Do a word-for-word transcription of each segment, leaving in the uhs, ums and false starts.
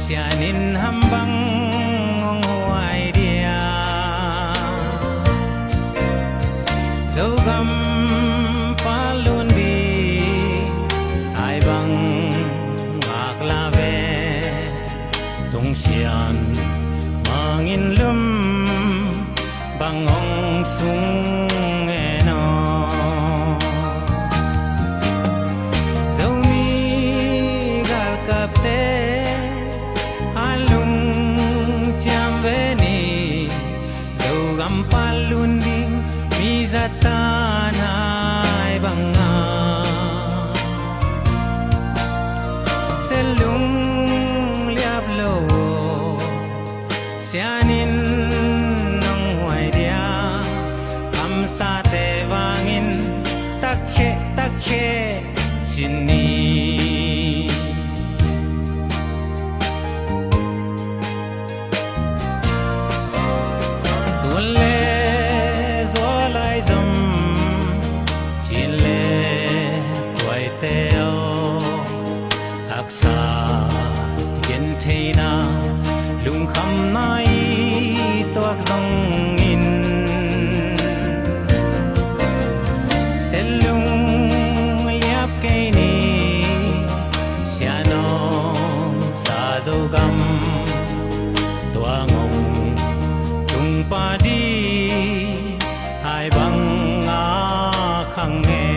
Sian in ham bang hong huai dia? Zogam palun di ai bang ngak la ve. Tung sian mangin lum bang hong sung en aw. Zomi galkapte a lungciam ve ni. Zogam palun ding mi zatan ai banga selung liap lo. Sian in nong huai dia? Kamsate vangin takkhe takkhe cin ni. Tun le zual ai zom, cin le tuaite aw. Haksa gentheina lungkhamna i tuak zongin, selung liap kei ni. Sian om sa Zogam tua ngong tung padi ai bang a khang e.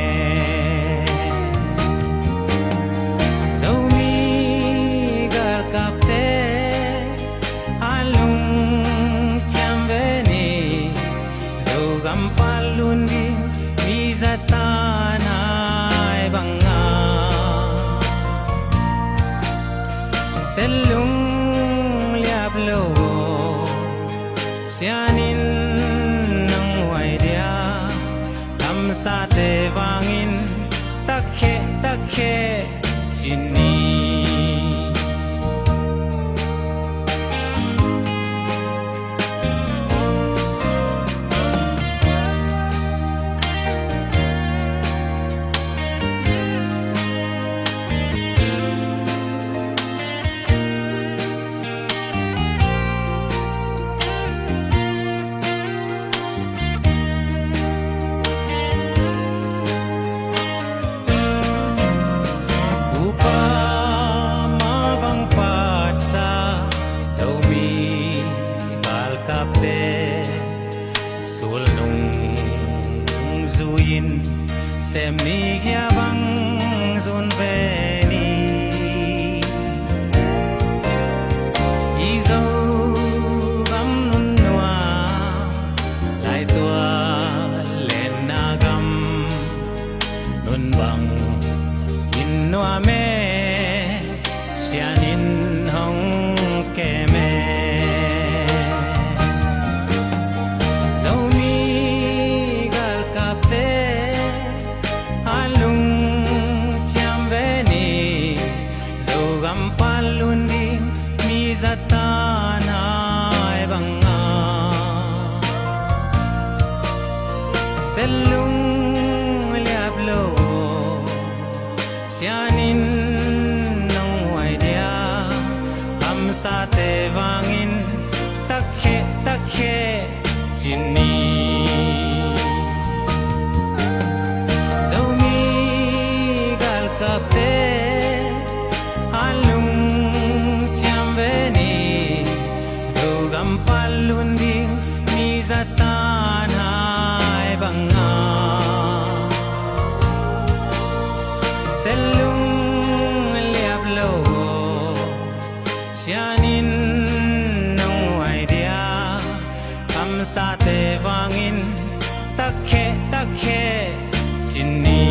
Zomi galkapte a lungciam ve ni. Zogam palun ding mi zatan ai banga selung liap lo. Sian in nong huai dia? Kamsate vangin takkhe takkhe cin ni. Kupa ma bang patsa Zomi galkapte sulnung zui-in sem ni, hia bang zun ve ni. I Zogam nunnua, laitual lenna gam nun bang in nuam e. Sian in hong kem e. Zomi galkapte a lungciam ve ni. Zogam palun ding mi zatan ai banga selung liap lo. Sian in nong huai dia? Kamsate vangin takkhe takkhe cin ni. Zomi galkapte a lungciam ve ni. Zogam palun ding mi zatan ai banga selung liap lo. Sian in nong huai dia? Kamsate vangin takkhe takkhe cin ni.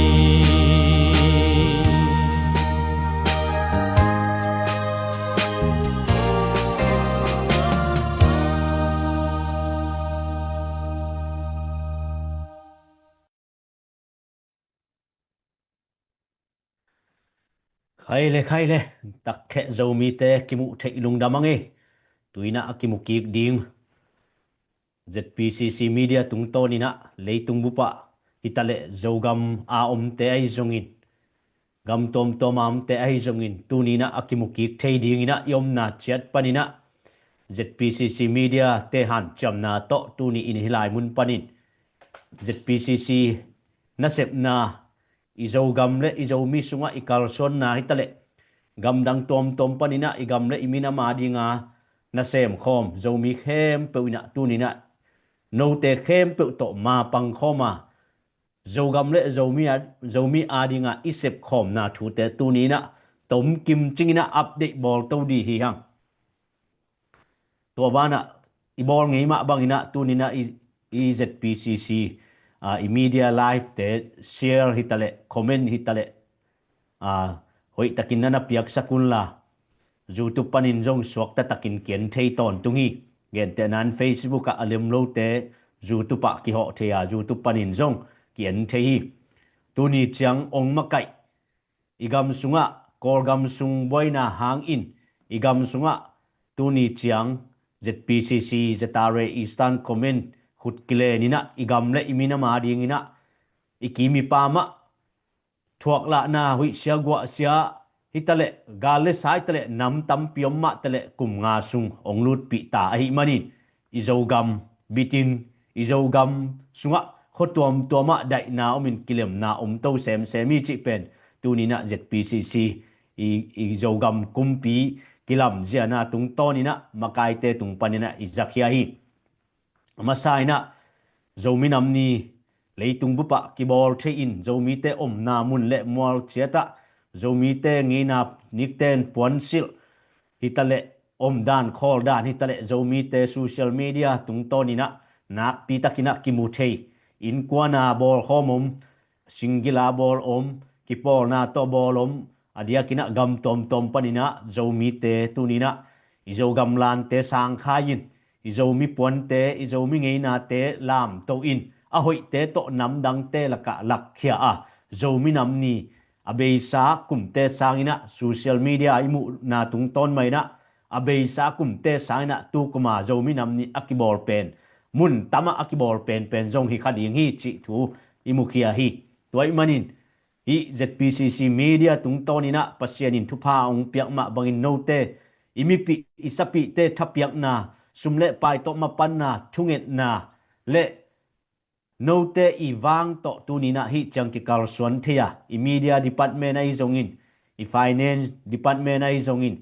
Khai le, khai le. Takkhe Zomite kimuh theih lungdam ang e. Tuinah a kimu kik ding Z P C C Media tungtawninah leitung bupah hitaleh Zogam a omte ahi zongin gam tuamtuam a omte ahi zongin tuni inah a kimukik thei ding inah i omna ciat pan inah Z P C C media te hanciamna tawh tuni in hih lai mun panin Z P C C nasepna, i Zogam le i Zomi sungah i kalsuanna hi taleh gamdang tuamtuam pan inah i gam le i minam a dinga nasem khawm Zomi khempeuh inah tuni inah note khempeuh tawh mapang khawm a Zogam le Zomi a, Zomi a dinga i sepkhawmna thute tuni inah tomkim cing inah update bawl to di hi hang. Tua banah i bawl ngei mah bang inah tuni inah i, i Z P C C, ah, i media live te share hi taleh, comment hi taleh, ah, hoih takin na na piaksak unla, YouTube panin zong suakta takin ki-en thei tawntung hi. Gentehna in Facebook ah a lem lote YouTube ah kihawh thei a, YouTube panin zong ki-en thei hi. Tuni ciang ong makaih i gam sungah, Kawlgam sung buaina hangin i gam sungah tuni ciang Z P C C, Z R A Eastern Command khut kilen inah i gam le i minam a ding inah i kim i pam ah thuaklahna, huih sia guah sia hi taleh, gal le sa hi taleh, nam tampi om mah taleh kum nga sung ong lutpih ta ahih manin i Zogam bitin, i Zogam sungah khua tuamtuam ah daihna om in kilemna om to semsem hi cih pen tuni inah Z P C C i, i Zogam kumpi kilamziana tungtawn inah makaite tung pan inah i zakhia hi. A masa inah Zomi Nam Ni leitung bup ah kibawl thei in Zomite omna mun le mual ciat ah Zomite ngeina nikten puansilh hi taleh, omdan khawldan hi taleh, Zomite social media tungtawn inah nakpi tak inah kimu thei, innkuana bawl khawm om, single a bawl om, kipawlna tawh bawl om, a diak inah gam tuamtuam pan inah Zomite tuni inah i Zogam lante sangkhai in, i Zomi puante, i Zomi ngeinate lamto in a hoihte tawh namdangte lakah lakkhia a, Zomi Nam Ni a beisa kumte sang inah social media i muhna tungtawn mah inah a beisa kumte sang inah tu kum a Zomi Nam Ni a kibawl pen mun tam ah a kibawl penpen zong hi kha ding hi cih thu i mukhia hi. Tua ahih manin hih Z P C C media tungtawn inah Pasian in thupha a ong piak mah bangin note i mipih i sapihte thapiakna, sum le pai tawh mapanna, thungetna le note i vang tawh tuni inah hih ciang kikalsuan thei a, i media department ahi zongin, i finance department ahi zongin,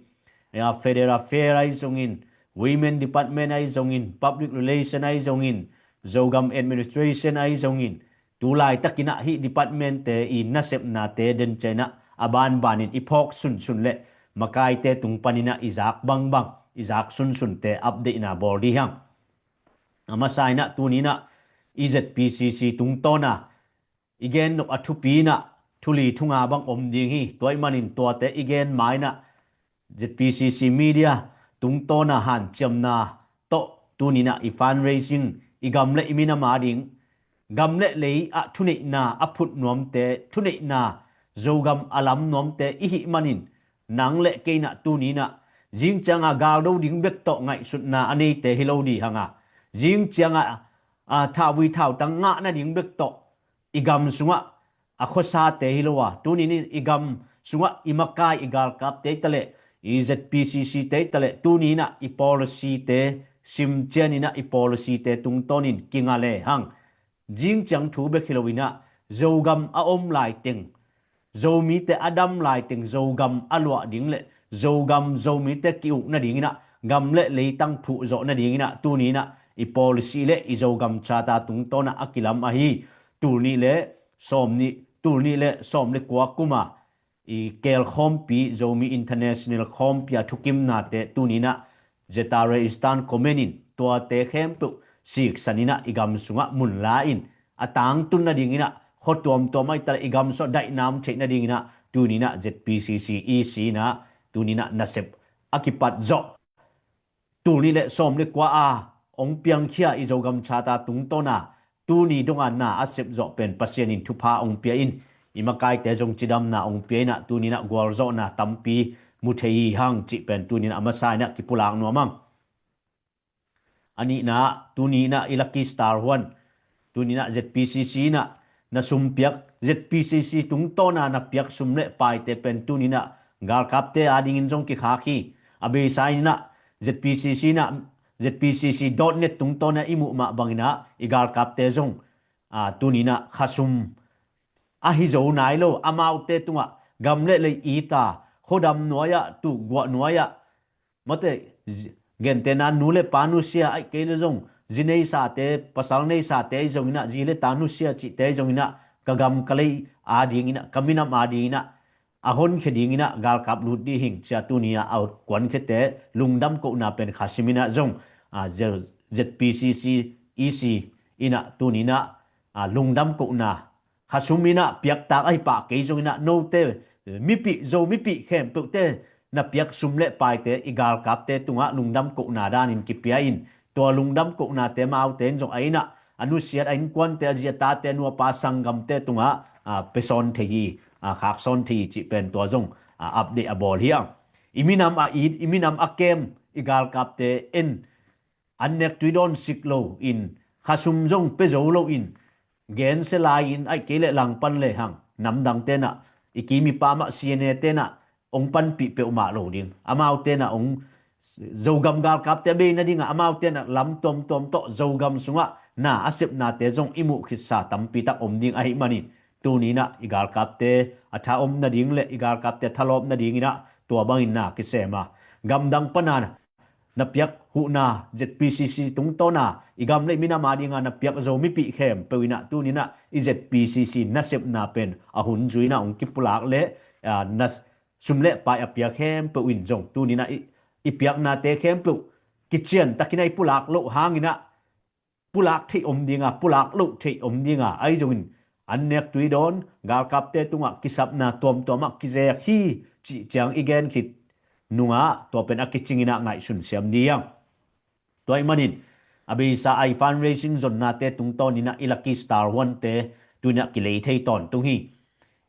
a federal affair ahi zongin, women department ahi zongin, public relation ahi zongin, Zogam administration ahi zongin, tu laitak inah hih department te i nasepnate den ciang inah a banbanin i phawk sunsun le makaite tung pan inah i zak bangbang, i zak sunsunte update na bawl di hang. A masa inah tuni inah i Z P C C tungtawn a i gen nop a thupi inah thuli thunga bang om ding hi. Tua ahih manin tuate i gen ma inah Z P C C media tungtawn a hanciamna tawh tuni inah i fundraising, i gam le i minam a ding, gam le lei ah thuneihna a phut nuamte, thuneihna Zogam a lam nuamte i hih manin nang le kei inah tuni inah zing ciang a galdo ding bek tawh ngaihsutna a neite hi lo di hang a, zing ciang a, a, thauvui thautang ngah nading bek tawh i gam sungah a khuasate hi lo a, tuni in i gam sungah i makai i galkapte hi taleh, i Z P C C te hi taleh, tuni inah i policy te sim cian inah i policy te tungtawn in kinga le hang. Zing ciang thu bek hi lo inah Zogam a om laiteng, Zomite a dam laiteng Zogam a luah ding le Zogam Zomite ki-uk nading inah gam le leitang phuh zawh nading inah tuni inah i policy le i Zogam Charter tungtawn ah a kilam ahi. Tul nih le sawm nih, tul nih le sawm le kua kum a i kel khawmpi, Zomi International khawmpi a thukimnate tuni inah Z R A Eastern Command in tuate khempeuh siksan inah i gam sungah mun la in a tangtun nading inah khua tuamtuam ah hi taleh i gam sungah daihna om theih nading inah tuni inah Z P C C E C inah tuni inah nasep a kipat zawh tul nih le sawm le kua a ong piangkhia i Zogam Charter tungtawn a tuni dong a na a sep zawh pen Pasian in thupha ong pia in, i makaite zong cidamna ong pia inah tuni inah gualzawhna tampi mu thei hi hang cih pen tuni inah a masa inah kipulak nuam ang. A nihna, tuni inah i Lucky Star huan, tuni inah Z P C C inah na sum piak, Z P C C tungtawna na piak sum le paite pen tuninah galkapte adingin zong kikhak hi. A beisa inah Z P C C inah, Z P C C dot net tungtawna i muh mah banginah i galkapte zong, a, tuninah khasum ahi zo nai lo, amaute tungah gam le lei ita, khuadam nuai-ah, tukguah nuai-ah, mate, zi-, gentehna nu le pa nusia, aih kei le zong zi neisate, pasal neisate ahi zonginah, zi le ta nusia cihte ahi zonginah, ka gam ka lei adinginah, ka minam adinginah a honkhia dinginah galkap lut dih hing cia tuni-ah a kuankhiate lungdam kohna pen khasim inah zong, a, Z-, Z P C C E C inah tuninah, a, lungdam kohna khasum inah piaktak ahi pah kei zonginah note mipih, Zo mipih khempeuhte na piak sum le paite i galkapte tungah lungdam kohna danin kipia in, tua lungdam kohnate amaute in zong a inah a nusiat, a innkuante, a zi a tate, a nu a pa, sanggamte tungah, a, pia sawn thei hi, a, khak sawn thei hi cih pen tua zong, a, update a bawl hi ang. I minam a it, i minam a kem i galkapte in an nek tui dawn sik lo in, khasum zong pia zo lo in, gensia lai-in aih kei le langpan le hang namdang tenah, i kim i pam ah C N A tenah ong panpih peuhmah lo ding. Amau tenah ong Zogam galkapte a bei nadingah amau tenah lam tuamtuam tawh Zogam sungah na a sepnate zong i muh khitsa tampi tak om ding ahi manin, tuninah i galkapte a tha om nading le i galkapte a thalawp nadinginah tua bangin na kisem a, gamdang pana na piak huhna Z P C C tungtawna i gam le i minam adinga na piak Zo mipih khempeuh inah tuninah i Z P C C nasepna pen a hun zuinah hong kipulak le, a, na sum le pai a piak khempeuh in zong tuninah i, i piaknate khempeuh kician takinah i pulak loh hanginah pulak theih om dinga, pulak loh theih om dinga, ahi zongin an nek tui dawn, galkapte tungah kisapna tuamtuamah kizek hi cih ciang i gen khit nungah tua pen a kicinginah ngaihsun siam ding. Tua ahih manin a beisa i fundraising zonnate tungtawninah i Lucky Star huante tuninah kilei thei tawntung hi.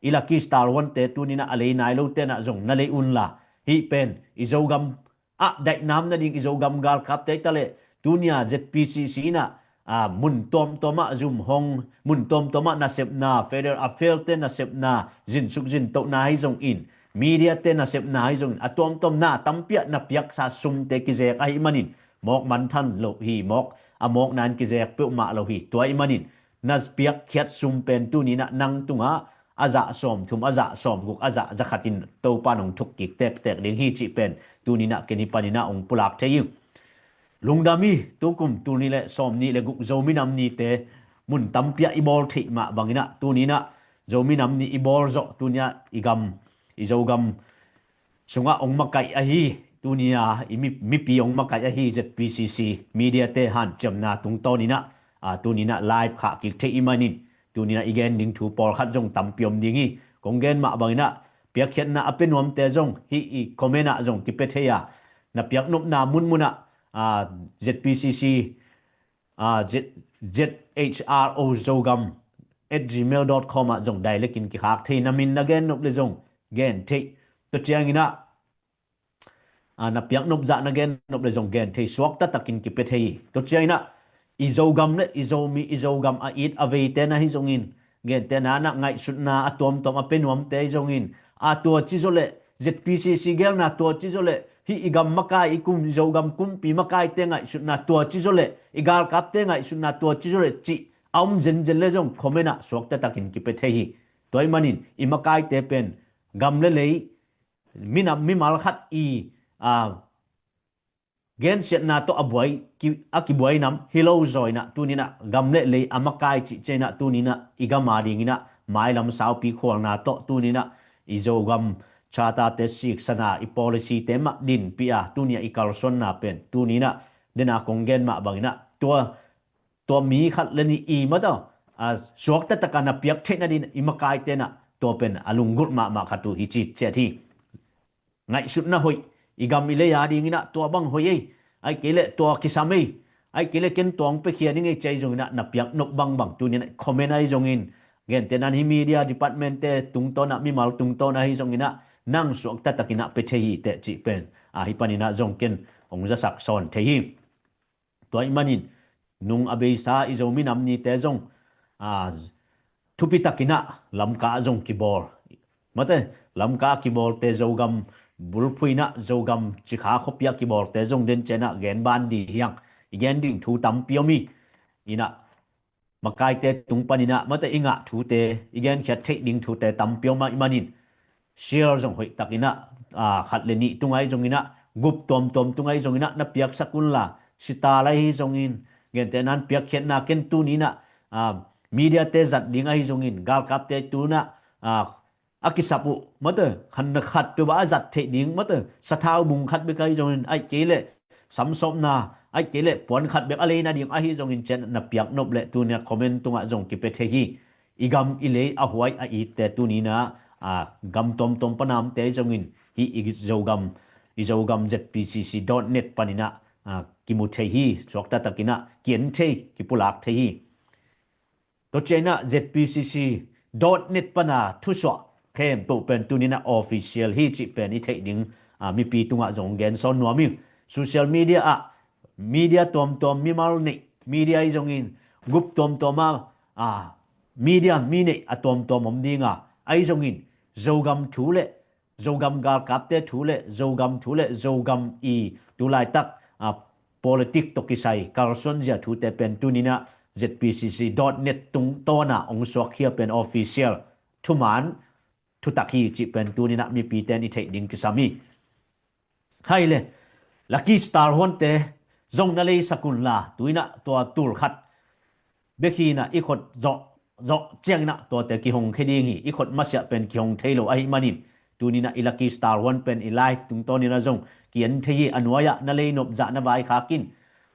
I Lucky Star huante tuninah a lei nai lo tenah zong na lei unla, hih pen i Zogam ah daihnam nading i Zogam galkapte hi taleh tunia Z P C C inah, a, mun tuamtuamah zum hong, mun tuamtuamah nasepna, Federal Affairs te nasepna, zinsuk zintohna ahi zongin, media te nasepna ahi zongin, a tuamtuam na tampiah na piaksa sumte kizek ahi manin mawk manthan lo hi, mawk a mawkna in kizek peuhmah lo hi. Tua ahi manin na piakkhiat sum pen tuninah nang tungah a zah sawmthum, a zah sawmguk, a zah zakhatin Topa in hong thukkik tektek ding hi cih pen tuninah ken hih paninah hong pulak thei hi. Lungdam hi. Tukum tul nih le sawmnih le guk Zo minam nite mun tampiah i bawl theih mah banginah tuninah Zo minam nih i bawl zawh tunia i gam, i Zogam sungah hong makaih ahi, tunia i mi, mipi hong makaih ahi Z P C C media te hanciamna tungtawninah, a, tuninah live khah kik theih i manin tuninah i gen ding thu pawlkhat zong tampi om ding hi. Kong gen mah banginah piakkhiatna a pia nuamte zong hih i comment ah zong kipia thei a, na piaknopna munmunah, a, Z P C C, a, Z, Z H R O Zogam at gmail dot com ah zong direct in kikhak thei, na min na gen nop le zong gen thei. Tua cianginah, a, na piaknop zah na gen nop le zong gen thei, suakta takin kipia thei hi. Tua cianginah i Zogam le i Zomi, i Zogam a it a veite na hi zongin, gentehna inah ngaihsutna a tuamtuam a pia nuamte ahi zongin, a tua ci zawleh Z P C C gelna tua ci zawleh hih i gam makai, i kum, i Zogam kumpi makaite ngaihsutna tua ci zawleh, i galkapte ngaihsutna tua ci zawleh cih a om zenzen le zong comment ah suakta takin kipia thei hi. Tua ahi manin i makaite pen gam le lei, minam, mimal khat i, a, gensiatna tawh a buai, ki, a kibuai nam hi lo zaw inah tuninah gam le lei a makai cih cianginah tuninah i gam adinginah mailam saupi khualna tawh tuninah i Zogam Charter te siksana, i policy te mah dinpih a tunia i kalsuanna pen tuninah dena kong gen mah banginah tua tua mi khat le nih i mata, a, suakta taka na piak theih nadin i makai tenah tua pen a lunggulh mahmah khat uh hi cih ciat hi. Ngaihsutna hoih, i gam i lei adinginah tua bang hoih ei, aih kei le tua kisam ei, aih kei le ken tua hong piakhia ning ei ci ahi zonginah na piaknop bangbang tuninah comment ahi zongin, gentehna in hih media department te tungtawnah, mimal tungtawn ahi zonginah nang suakta takinah pia thei hi teh cih pen, a, hih paninah zong ken hong zasak sawn thei hi. Tua ahih manin nung a beisa i Zo minam nite zong, a, thupi takinah Lamka ah zong kibawl. Mate, Lamka ah kibawlte Zogam bulphuh inah Zogam Cikha khuapi ah kibawlte zong den cianah gen ban di hiang. I gen ding thu tampi om hi. Inah makaite tung paninah mate i ngah thute, i genkhiat theih ding thute tampi om ahih manin share zong hoih takinah, aa, khat le nih tung ahi zonginah, gup tuamtuam tung ahi zonginah na piaksak unla, sital ahi zongin, gentehna in piakkhiatna ken tuninah, aa, mediate zat ding ahi zongin, galkapte tunah, aa, a kisap uh mate, khan na khat peuh ah a zat theih ding mate, sathau bung khat bek ahi zongin, aih kei leh samsawpna, aih kei leh puan khat bek a lei nading ahi zongin cian na piak nop leh tuninah comment tungah zong kipia thei hi. I gam i lei a huai a itte tuninah, aa, gam tuamtuam panamte zongin hih i Zogam, i Zogam Z P C C dot net paninah, aa, kimu thei hi, suakta takinah kien thei, kipulak thei hi. Tua cianah Z P C C dot net pana thusuah khempeuh pen tuninah official hi cih pen i theih ding, aa, mipi tungah zong gen sawn nuam ing. Social media ah media tuamtuam mimal neih media ahi zongin, gup tuamtuam ah, aa, media mi neih a tuamtuam om dinga, ahi zongin Zogam thu le Zogam galkapte thu le Zogam thu le Zogam i tulaitak, aa, politik tawh kisai kalsuanzia thute pen tuninah Z P C C dot net tungtawna ong suakkhia pen official thuman thutak hi cih pen tuninah mipite in i theih ding kisam hi. Hai le, Lucky Star huante zong na leisak unla, tuinah tua tul khat bek hinah i khut zawh, zawh cianginah tuate kihong khia ding hi. I khut masiah pen kihong thei lo ahih manin tuninah i Lucky Star huan pen i live tungtawninah zong kien thei hi. A nuai-ah na lei nop zah na vaikhak in.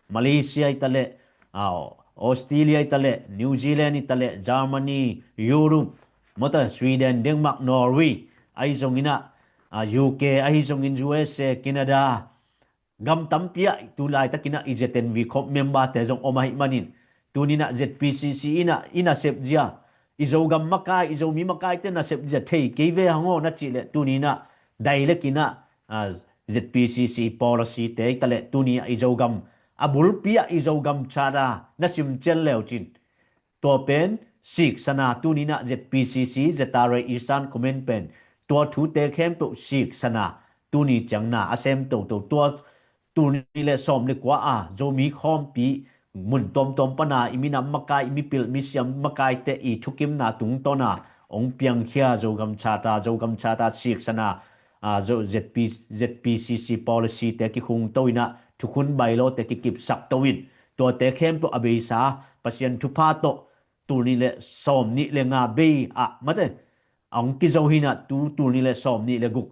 Malaysia i taleh, aa, Australia i taleh, New Zealand i taleh, Germany, Europe, mate, Sweden, Denmark, Norway ahi zonginah, aa, U K ahi zongin, U S A, Canada, gam tampi ah tulaitakinah i Z N V Corp memberte zong om ahih manin tuninah Z P C C inah i nasepzia, i Zogam makai, i Zomi makaite nasepzia thei kei ve hang aw na cih leh tuninah direct inah, aa, Z P C C policy te i taleh tuni ah i Zogam a bulpi ah i Zogam charter na sim cian leucin tua pen siksana tuninah Z P C C, Z R A Eastern Command pen tua thute khempeuh siksana tuni ciang na a sem toto. Tua tul nih le sawm le kua a Zomi khawmpi mun tuamtuam pana i minam makai, i mipilh misiam makaite i thukimna tungtawna ong piangkhia Zogam charter, Zogam charter siksana, aa, Zo-, Z P, Z P C C policy te kikhungto inah, thukhun bylaw te kikipsak to in, tuate khempeuh a beisa Pasian thupha tawh tul nih le sawm nih le nga bei ah mate, a ong kizo hinah tu tul nih le sawm nih le guk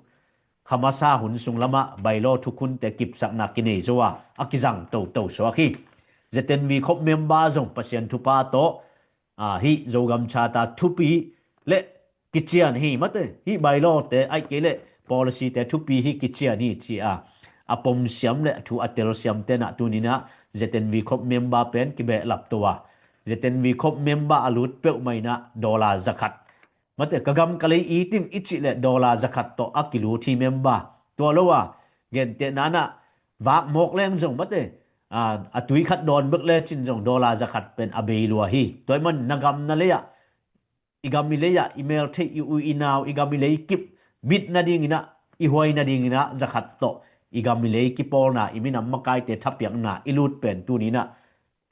khamasa hun sung lamah bylaw thukhunte kipsakna kinei zo a, a kizang toto suak hi. Z N V Corp member zong Pasian thupha tawh, aa, hih Zogam charter thupi le kician hi mate, hih bylaw te aih kei leh policy te thupi hi kician hi ci a, a pomsiam le thu a telsiam tenah tuninah Z N V Corp member pen kibehlap to a, Z N V Corp member a lut peuhmah inah dollar zakhat. Mate, ka gam ka lei it ing i cih leh dollar zakhat tawh a kilut hi member. Tua lo a, gentehna inah vak mawk leng zong mate, aa, a tui khat dawn bek lecin zong dollar zakhat pen a bei lua hi. Tua ahih man na gam na lei ah, i gam i lei ah, i mel theih, i u i nau, i gam i lei kip bit nadinginah, i huai nadinginah zakhat tawh i gam i lei kipawlna, i minam makaite thapiakna i lut pen tuninah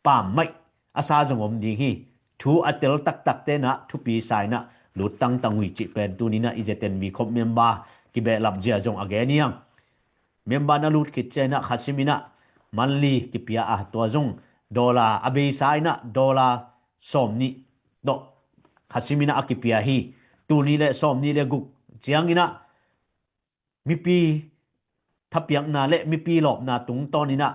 pammaih a sa zong om ding hi. Thu a tel taktak tenah thupi sa inah lut tangtang uh hi cih pen tuninah i Z N V Corp member kibehlap zia zong a gen hi hang. Member na lut khit cianginah khasim inah monthly kipia a, tua zong dollar a beisa inah dollar sawm nih tawh khasim inah a kipia hi. Tul nih le sawm nih le guk cianginah mipi thapiakna le mipi lawpna tungtawninah,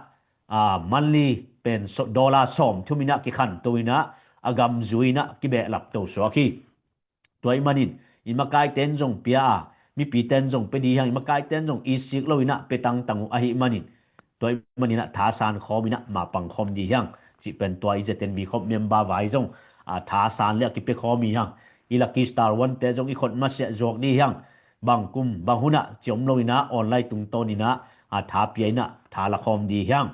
aa, monthly pen so-, dollar sawm thum inah kikhanto inah a gam zui inah kibehlap to suak hi. Tua ahih manin i makaite in zong pia a, mipite in zong pia di hiang, i makaite in zong i sik lo inah pia tangtang uh ahih manin, tua ahih maninah thasan khawm inah mapang khawm di hiang cih pen tua i Z N V Corp member vai zong, aa, thasan le a kipia khawm hi hang. I Lucky Star huante zong i khut masiah zuak di hiang. Bang kum bang hunah ciom lo inah online tungtawninah, aa, tha pia inah tha la khawm di hiang.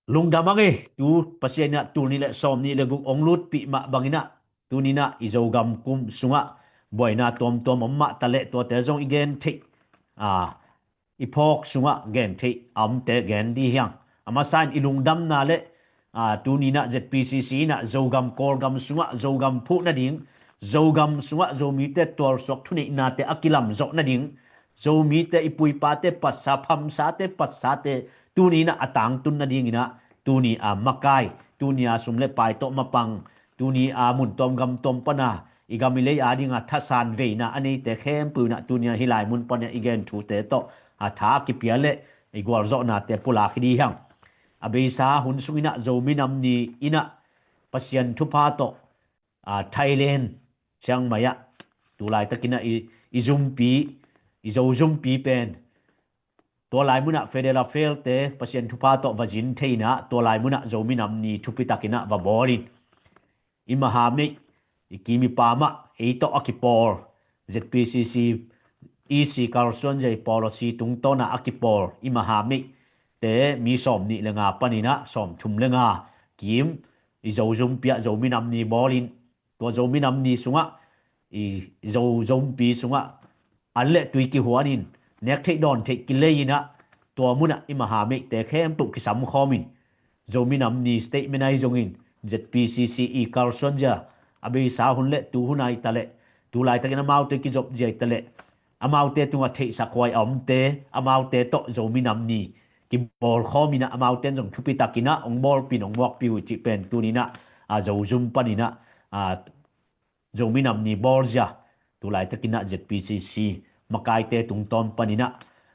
Lungdam ang e, tu Pasian inah tul nih le sawm nih le guk ong lutpih mah banginah Tuninah i Zogam kum sungah buaina tuamtuam om mah taleh tuate zong i gen theih, a, i phawk sungah gen theih a omte gen di hiang. A masa in i lungdamna le, a, tuninah Z P C C inah Zogam Kawlgam sungah Zogam phuh nading, Zogam sungah Zomite tualsuak thuneihnate a kilamzawh nading, Zomite i puipate patsa, phamsate patsate tuninah a tangtun nadinginah tuni a makai, tuni a sum le pai tawh mapang, tuni a mun tuam gam tuam pana i gam i lei adinga thasan veina a neite khempeuh inah tuni a hih lai mun pana i gen thute tawh a tha a kipia le i gualzawhnate pulak hi di hiang. A beisa hun sunginah Zomi Nam Ni inah Pasian thupha tawh, a, Thailand, Chiang Mai ah tulaitakinah i, i zumpi, i Zo zumpi pen tua lai munah Federal Affairs te Pasian thupha tawh va zin thei inah tua lai munah Zomi Nam Ni thupitakinah va bawlin i mahameih, i kim i pam ah ei tawh a kipawl, Z P C C E C kalsuan zia i policy tungtawnah a kipawl i mahameih te mi sawm nih le nga paninah sawm thum le nga kim i Zo zumpi ah Zomi Nam Ni bawlin, tua Zomi Nam Ni sungah i Zo zumpi sungah an le tui kihuanin nek theih dawn theih kilei inah tua munah i mahameihte khempeuh kisam khawmin Zomi Nam Ni statement ahi zongin Z P C C i kalsuan zia a beisa hun le tu hun ahi taleh tulaitakin amaute kizop zia ahi taleh amaute tungah theihsak huai a omte amaute tawh Zomi Nam Ni kibawl khawminah amaute in zong thupitakinah ong bawlpin ong muakpi uh cih pen tuninah a Zo zum paninah a Zomi Nam Ni bawlzia tulaitakinah Z P C C makaite tungtawn paninah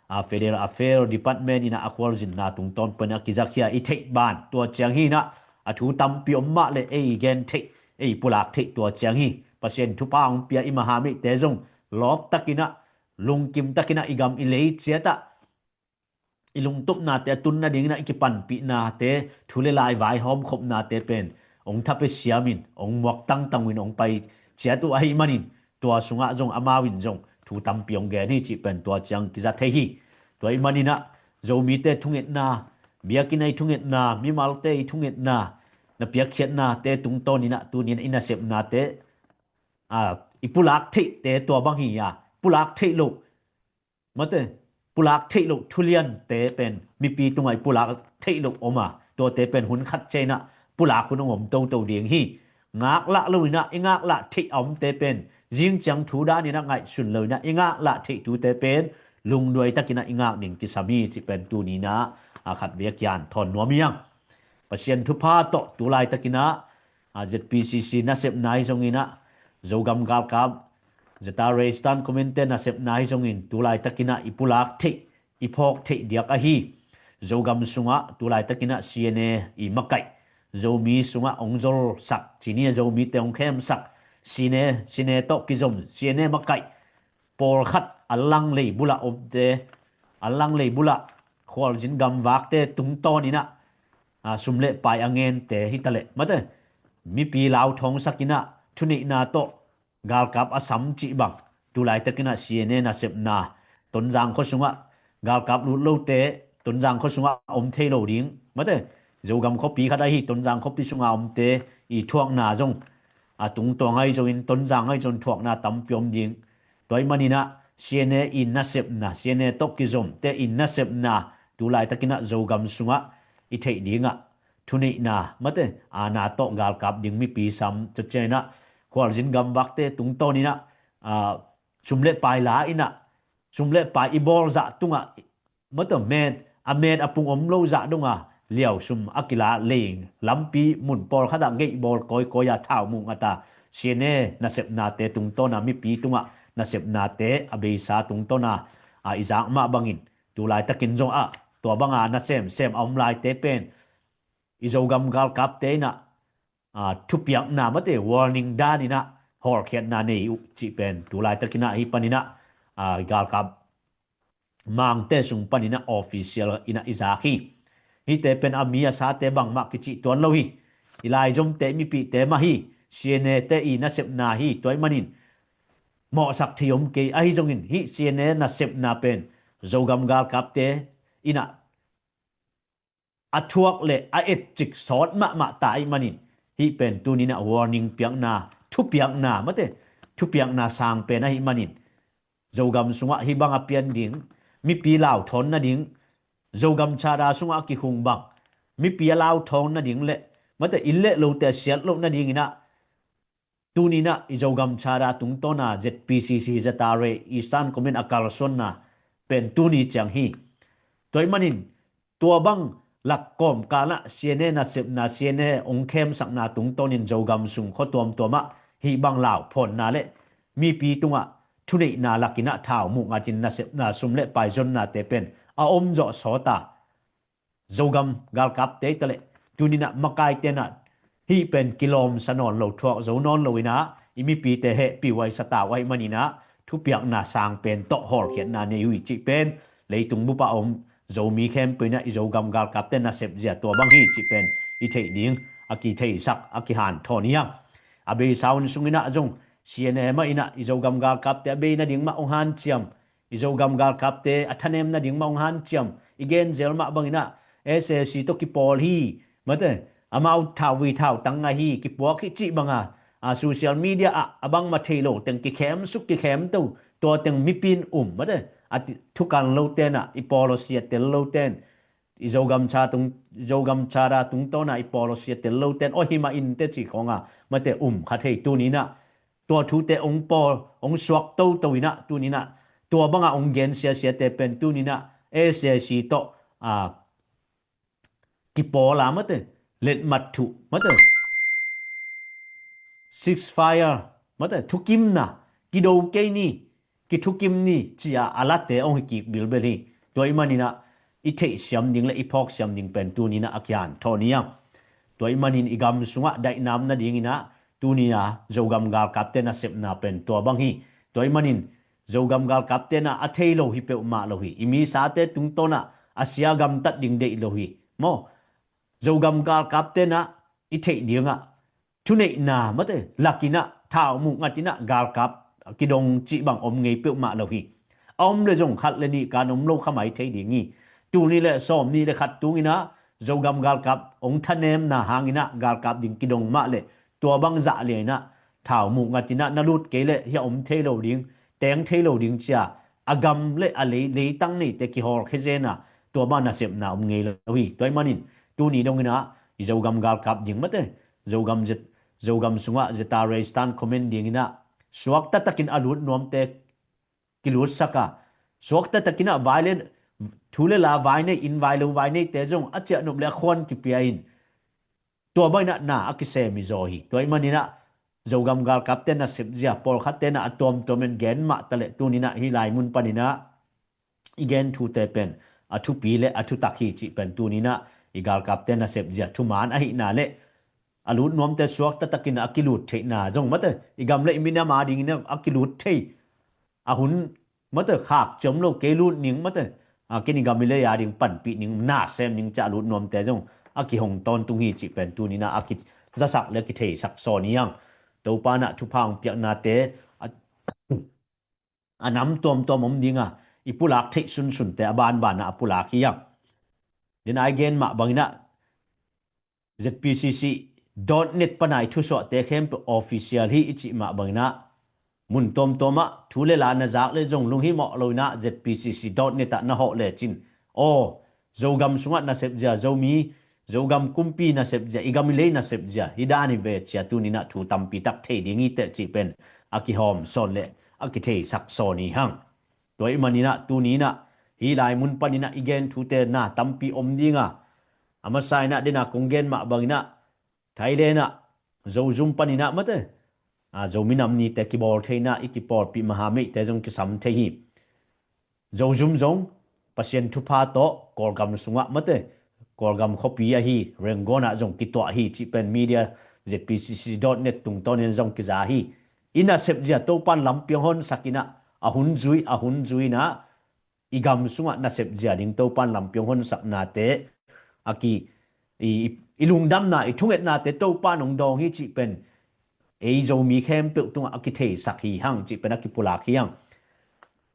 a Federal Affairs Department inah a khualzinna tungtawn paninah a kizakhia i theih ban tua ciang hinah a thu tampi om mah le ei gen theih ei pulak theih tua ciang hi. Pasian thupha hong pia i mahameihte zong lawptakinah lungkimtakinah i gam i lei ciatah i lungtupnate a tun nadinginah i kipanpihnate thu le lai vaihawm khopnate pen ong thapia siamin ong muak tangtangin ong pai ciat uh ahih manin tua sungah zong amau in zong thu tampi ong gen hi cih pen tua ciang kiza thei hi. Tua ih maninah Zomite thungetna, biakinn a i thungetna, mimalte i thungetna, na piakkhiatnate tungtawninah tuninah i nasepnate, a, i pulak theihte tua bang hi a pulak theih loh mate, pulak theih loh thuliante pen mipi tungah i pulak theih loh om a tuate pen hun khat cianginah pulak hun hong om toto ding hi. Ngaklah loinah i ngaklah theih a omte pen zing ciang thu daninah ngaihsun loinah i ngaklah theih tute pen lungduaitakinah i ngak ding kisam hi cih pen tuninah a khat vei a kian thawn nuam hiang. Pasian thupha tawh tulaitakinah a Z P C C nasepna hi zonginah Zogam galkap Zata Reistan Community nasepna hi zongin tulaitakinah i pulak theih i phawk theih diak ahi. Zogam sungah tulaitakinah C N A i makaih, Zomi sungah ong zolsak cini a Zomite ong khemsak C N A, C N A tawh kizom C N A makaih pawlkhat a langlei bulah omte, a langlei bulah khualzin gamvakte tungtawninah a, sum le pai a ngente hitaleh mate mipi lauthawngsakinah thuneihna tawh galkap a sam cih bang tulaitakinah C N A nasepna Tonzang khua sungah galkap lut lote Tonzang khua sungah om thei lo ding mate Zogam khuapi khat ahi Tonzang khuapi sungah omte i thuakna zong a tungtawng ahi zongin Tonzang ahi zong thuakna tampi om ding. Tua ih maninah C N A i nasepna, C N A tawh kizomte i nasepna tulaitakinah Zogam sungah i theih dingah thuneihna mate aana tawh galkap ding mipi sam cocianginah khualzin gamvakte tungtawninah a, sum le pai la inah sum le pai i bawlzah tungah mate met a met a pung om lo zah donga liausum a kila lei lampi mun pawlkhatah geihbawl kawikawi a thau mung a ta C N A nasepnate tungtawna mipi tungah nasepnate a beisa tungtawna a i zak mah bangin tulaitakin zong ah tua banga nasemsem a om laite pen i Zogam galkapte inah a, thupiakna mate warning daninah hawlkhiatna nei uh cih pen tulaitakinah hi paninah a, galkap mangte sung paninah official inah i zak hi. Hihte pen a mi a sate bangmah kicih tuan lo hi. I laizomte mipihte mah hi. C N A te i nasepna hi tua ih manin mawhsak thei om kei ahi zongin hih C N A nasepna pen Zogam galkapte inah a thuak le a etcik sawt mahmah ta ih manin hih pen tuninah warning piakna thupiakna, mate, thupiakna sang pen ahih manin Zogam sungah hih bang a pian ding, mipi lauthawn nading, Zogam Charter sungah a kikhung bang, mipi a lauthawn nading le, mate, inn le lote a siat loh nadinginah, tuninah i Zogam Charter tungtawna Z P C C, Z R A, Eastern Command a kalsuanna pen tuni ciang hi. Tua ahih manin tua bang lak kawmkalah C N A nasepna, C N A ong khemsakna tungtawnin Zogam sung khua tuamtuamah hih bang lauphawnna le mipi tungah thuneihna lakinah thau muh ngatin nasepna sum le paizonnate pen a om zawh sawta, Zogam galkapte hi taleh tuninah makai tenah hih pen kilawmsa nawn lo, thuak zo nawn loinah i mipite hehpih huaisa ta uh ahih maninah thupiakna sang pen tawh hawlkhiatna nei uh hi cih pen leitung bupah a om Zomi khempeuh inah i Zogam galkapte nasep zia tua bang hi cih pen i theih ding a kitheisak a kihanthawn hi hang. A beisa hun sunginah zong C N A mah inah i Zogam galkapte a bei nading mah hong hanciam, i Zogam galkapte a thanem nading mah hong hanciam, i genzel mah banginah S A C tawh kipawl hi, mate, amau thauvui thautang ngah hi, kipuak hi cih banga a social media ah a bangmah thei lo teng kikhemsuk kikhemto, tua teng mipi in um, mate, a thukan lo tenah i policy a tel lo ten, i Zogam Charter tung, Zogam Charter tungtawna i policy a tel lo ten aw himah in te cih khawnga, mate, um kha thei tuninah tua thute ong pawl, ong suak toto inah tuninah tua banga ong gen siasiate pen tuninah S A C tawh a kipawl a, mate, letmat thuh, mate, ceasefire, mate, thukimna, kido kei ni, kithukim ni cia a late ong hi kik bilbel hi. Tua ahih maninah i theihsiam ding le i phawksiam ding pen tuninah a kihanthawn hi hang. Tua ahih manin i gam sungah daihnam nadinginah tunia Zogam galkapte nasepna pen tua bang hi. Tua ahih manin Zogam galkap tenah a thei lo hi peuhmah lo hi. I misate tungtawnah a sia gamtat ding deih lo hi. Maw? Zogam galkap tenah i theih dingah thuneihna, mate, lakinah thau muh ngatinah galkap kidong cih bang om ngei peuhmah lo hi. A om le zong khat le nih kan om lo kha mai thei ding hi. Tul nih le sawm nih le khat tunginah Zogam galkap ong thanemna hanginah galkap ding kidong mah le tua bang zah liainah thau muh ngatinah na lut kei le hia om thei lo ding, teng thei lo ding cia a gam le a lei, leitang neite kihawlkhia zena tua bang nasepna om ngei lo hi. Tua ahih manin tuni donginah i Zogam galkap ding, mate, Zogam Z, Zogam sungah Z R A Eastern Command dinginah suak taktakin a lut nuamte kilutsaka, suak taktakinah vai le, thu le la vai nei, inn vai lo vai neite zong a ciahnop le a khuan kipia in tua bang inah na a kisem hi zaw hi. Tua ahih maninah Zogam galkapte nasep zia pawlkhat tenah a tuamtuam in gen mah taleh tuninah hih lai mun paninah i gen thute pen a thupi le a thutak hi cih pen tuninah i galkapte nasep zia thuman ahihna le a lut nuamte suak taktakin a kilut theihna zong, mate, i gam le i minam a dingin a kilut thei a hun, mate, khak ciam lo kei lut ning, mate, a kini gam i lei a ding panpih ning, na sem ning cia a lut nuamte zong a kihong tawntung hi cih pen tuninah a kizasak le kitheisak sawn hi hang. Topa nah thupha hong piaknate a, a nam tuamtuam om dinga i pulak theih sunsunte a banbanah a pulak hi hang. Dena i gen mah banginah Z P C C dot net pana i thusuahte khempeuh official hi i cih mah banginah mun tuamtuamah thu le la na zak le zong lunghimawh loinah Z P C C dot net ah na hawh lecin, aw, Zogam sungah nasep zia, Zomi, Zogam kumpi nasep zia, i gam i lei nasep zia hi dan hi ve cia tuninah thu tampi tak thei ding hi teh cih pen a kihawm sawn le a kitheisak sawn hi hang. Tua ahih maninah tuninah hih lai mun paninah i gen thute na tampi om dinga, a masa inah dena kong gen mah banginah Thailand ah Zozum paninah, mate, a, Zomi Nam Nite kibawl thei inah i kipawlpih mahameihte zong kisam thei hi. Zozum zong Pasian thupha tawh Kawlgam sungah, mate, Kawlgam khuapi ahi Rangoon ah zong kituah hi cih pen media Z P C C dot net tungtawnin zong kiza hi. I nasep zia Topan lampiang honsak inah a hun zui, a hun zui inah i gam sungah nasep zia ding Topan lampiang honsaknate a ki, i, i, i lungdamna, i thungetnate Topan hong dawng hi cih pen ei Zomi khempeuh tungah a kitheisak hi hang cih pen a kipulak hi hang.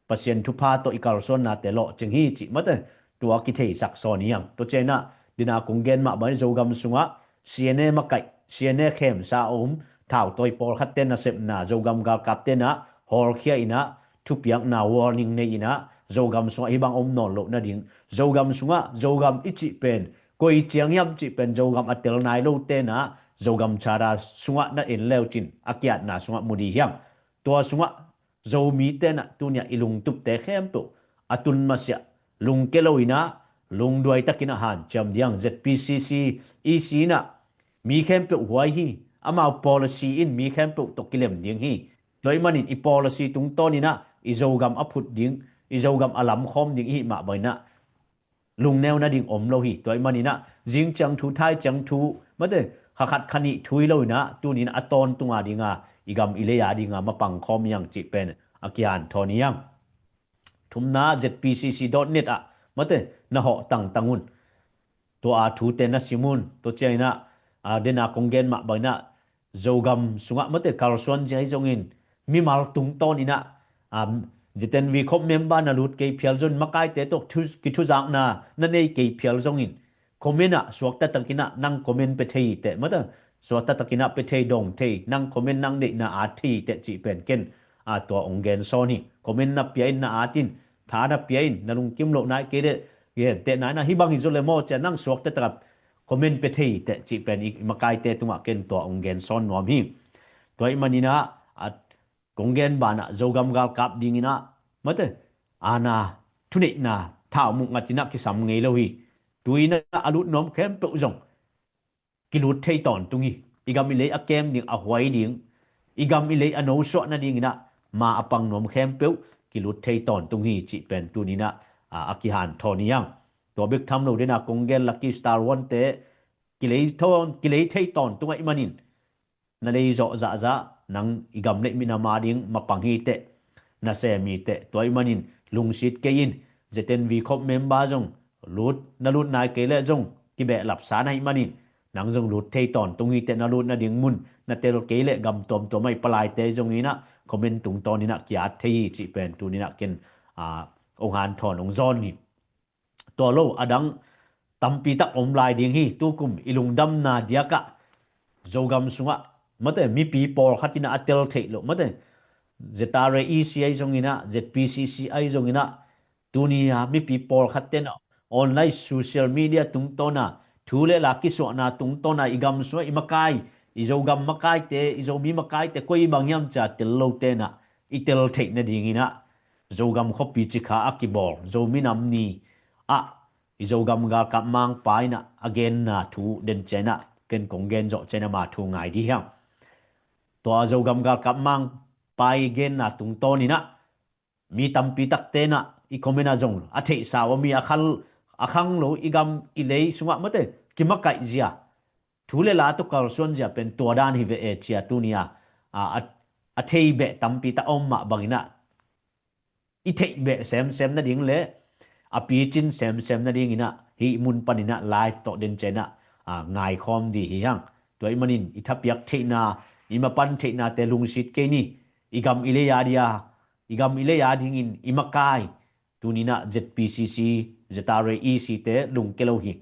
Pasian thupha tawh i kalsuannate lawhcing hi cih, mate, tua a kitheisak sawn hi hang. Tua cianah dena kong gen mah bang Zogam sungah C N A makaih, C N A khemsa a om, thautawi pawlkhatte nasepna, Zogam galkapte na hawlkhia inah, thupiakna warning nei inah, Zogam sungah hih bang om nawn loh nading, Zogam sungah Zogam i cih pen koi ciang hiam cih pen Zogam a tel nai lote na, Zogam Charter sungah na en leucin a kiatna sungah mu dih hiam? Tua sungah Zomite na tuniah i lungtupte khempeuh a tun masiah lungke lo inah, lungduai takin a hanciam diang. Z P C C, E C inah mi khempeuh huai hi, amau policy in mi khempeuh tawh kilem ding hi. Tua ih manin i policy tungtawn inah i Zogam a phut ding, i Zogam a lamkhawm ding i hih mah bang inah lungneu nading om lo hi. Tua ih man inah zing ciang thu, thai ciang thu, mate, kha khat kha nih thu hi lo inah, tuni inah a tawntung a dinga, i gam i lei a dinga mapang khawm hi hang cih pen a kihanthawn hi hang. Thumna, Z P C C dot net ah, mate, na hawh tangtang un. Tua a thute na sim un. Tua ciang inah, a, dena kong gen mah bang inah, Zogam sungah mate kalsuan zia hi zongin, mimal tungtawn inah, um, Z N V khop member na lut kei phial zongin, makaite tawh thu, kithuzakna na nei kei phial zongin, comment ah suakta takinah nang comment pe thei teh, mate, suakta takinah pe thei, dong thei, nang comment nang deihna at thei teh cih pen ken, a, tua ong gen sawn hi. Comment na pia in, na at in, tha na pia in, na lungkim loh nai kei leh, gen teh nai na, hih bang hi zaw le maw cia nang suakta takah comment pe thei teh cih pen i, i makaite tungah ken tua ong gen sawn nuam hi. Tua ih man inah, a, kong gen banah Zogam galkap ding inah, mate, ana, thuneihna, thau muk ngat inah kisam ngei lo hi. Tu inah a lut nuam khempeuh zong kilut thei tawntung hi. I gam i lei a kem ding, a huai ding, i gam i lei a nosuah nading inah ma a pang nuam khempeuh kilut thei tawntung hi cih pen tuni inah, a, a kihanthawn hi hang. Tua bek tham lo dena kong gen, Lucky Star One te kilei thawn, kilei thei tawntung ahih manin, na lei zawh zahzah, nang i gam le minam a ding mapang hi teh, na sem hi teh. Tua ih manin lungsit kei in, Z N V khop member zong lut, na lut nai kei leh zong kibehlap sa na hih manin, nang zong lut thei tawntung hi teh, na lut nading mun na tel kei leh gam tuamtuam ah i palaite zong inah comment tungtawn inah ki-at thei hi cih pen tuni inah ken, a, ong hanthawn ong zawn hi. Tua lo, a dang tampi tak om lai ding hi. Tukum i lungdamna diakah Zogam sungah, mate, mipi pawlkhat inah a tel theih loh, mate, Z R A E C ahi zong inah, Z P C C ahi zong inah, tuni a mipi pawlkhat tenah online social media tungtawna thu le la kisuahna tungtawna i gam sungah i makai, i Zogam makaite, i Zomi makaite koi bang hiam cia tel lo tenah i tel theih nading inah, Zogam khuapi cikha a kibawl Zomi Nam Ni ah i Zogam galkap mangpa inah a genna thu den ciang inah ken kong gen zawh ciang inah ama thu ngai dih hiang. Tua Zogam galkap mangpa i genna tungtawn inah mi tampi tak tenah i comment ah zong a theihsa uh a, mi a khal, a khang lo, i gam i lei sungah, mate, kimakaih zia, thu le la tawh kalsuan zia pen tua dan hi ve e cia tuni a, a, a, a thei beh tampi tak a om mah bang inah i theih beh semsem nading le a picin semsem nading inah hih mun pan inah live tawh den ciang inah, a, ngaikhawm dih hi hang. Tua ih manin i thapiak theihna, i mapan theihnate lungsit kei ni. I gam i lei a dia, i gam i lei a dingin i makai, tuni inah Z P C C, Z R A E C te lungke lo hi.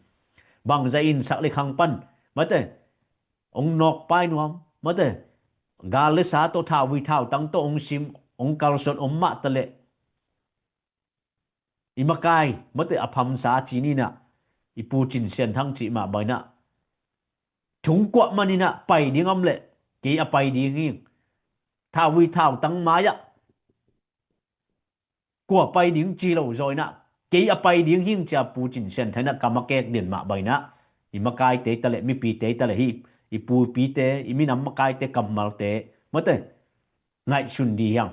Bangzah in sak le khang pan, mate, ong nawkpai nuam, mate, gal le sa tawh, thauvui thautang tawh ong sim, ong kalsuan om mah taleh i makai, mate, a phamsa ci ni inah, i Pu Cin Sian Thang cih mah bang inah, thungkuah man inah pai ding om leh kei a pai ding hi. Thauvui thautang mai-ah kua pai ding ci lo zaw inah, kei a pai ding hing cia Pu Cin Sian Thang inah kam a kek den mah bang inah, i makaite taleh, mipite taleh, hih i pupite, i minam makaite kammalte, mate, ngaihsun dih hiang.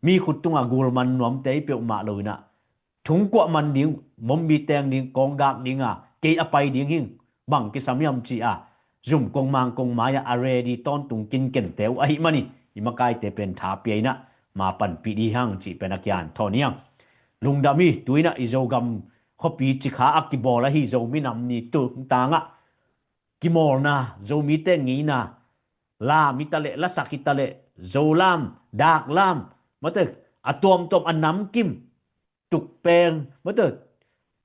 Mi khut tungah gulman nuamte i peuhmah lo inah, thungkuah man ding, bombi teng ding, kawnggak dinga kei a pai ding hing, bang kisam hiam ci-a zum kongmang kongmai-ah a ready tawntung kinkente uh ahih manin, i makaite pen tha pia inah ma panpih dih hang cih pen a kihanthawn hi hang. Lungdam hi. Tu inah i Zogam khuapi cikha a kibawl ahi Zomi Nam Ni tungtangah kimawlna, Zomite ngeina, lam hi taleh, lasak hi taleh, Zolam, Daklam, mate, a tuamtuam a namkim, tukpeng, mate,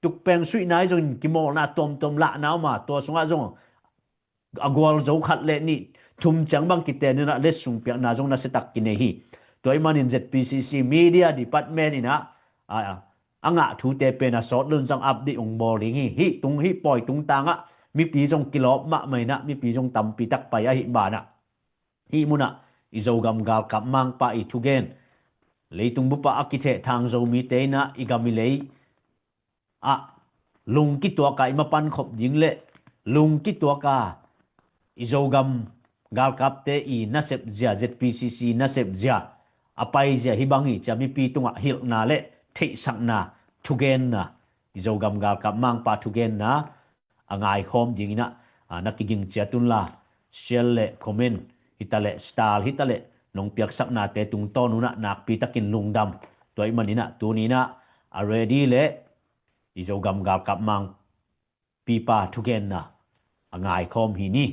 tukpeng suihna hi zongin kimawlna a tuamtuam lahna om a, tua sungah zong a gualzo khat le nih thum ciang bang kiten inah letsong piakna zong nasiatak kinei hi. Tua ahih manin Z P C C Media Department inah a, a ngah thute pen a sawt lun zang update ong bawl ding hi. Hih tung hih pawi tungtangah mipi zong kilawp mahmah inah mipi zong tampi tak pai ahih banah hih munah i Zogam galkap mangpa i thugen, leitung bupah a kitheh thang Zomite inah i gam i lei ah lungkituaka i mapan khop ding le lungkituaka i Zogam galkapte i nasep zia, Z P C C nasep zia a pai zia hih bang hi cia mipi tungah hilhna le theihsakna thugenna, i Zogam galkap mangpa thugenna a ngaikhawm dinginah a na kiging ciat unla, share le comment hitaleh, star hitaleh nong piaksaknate tungtawn unah nakpi takin lungdam. Tua ahih maninah tuninah a ready le i Zogam galkap mangpipa thugenna a ngaikhawm hi ni.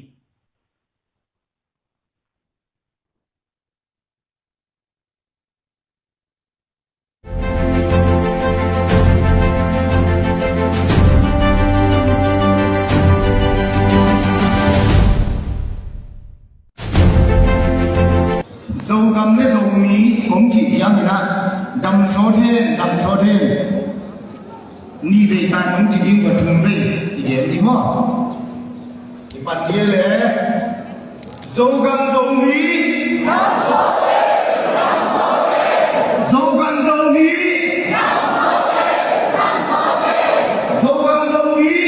Zogam le Zomi kong cih cianginah dam sawt hen, dam sawt hen. Nih vei tan nong ci ding ua thum vei i gen ding maw? I pan dia le Zogam Zomi. Zogam Zomi. Zogam Zomi.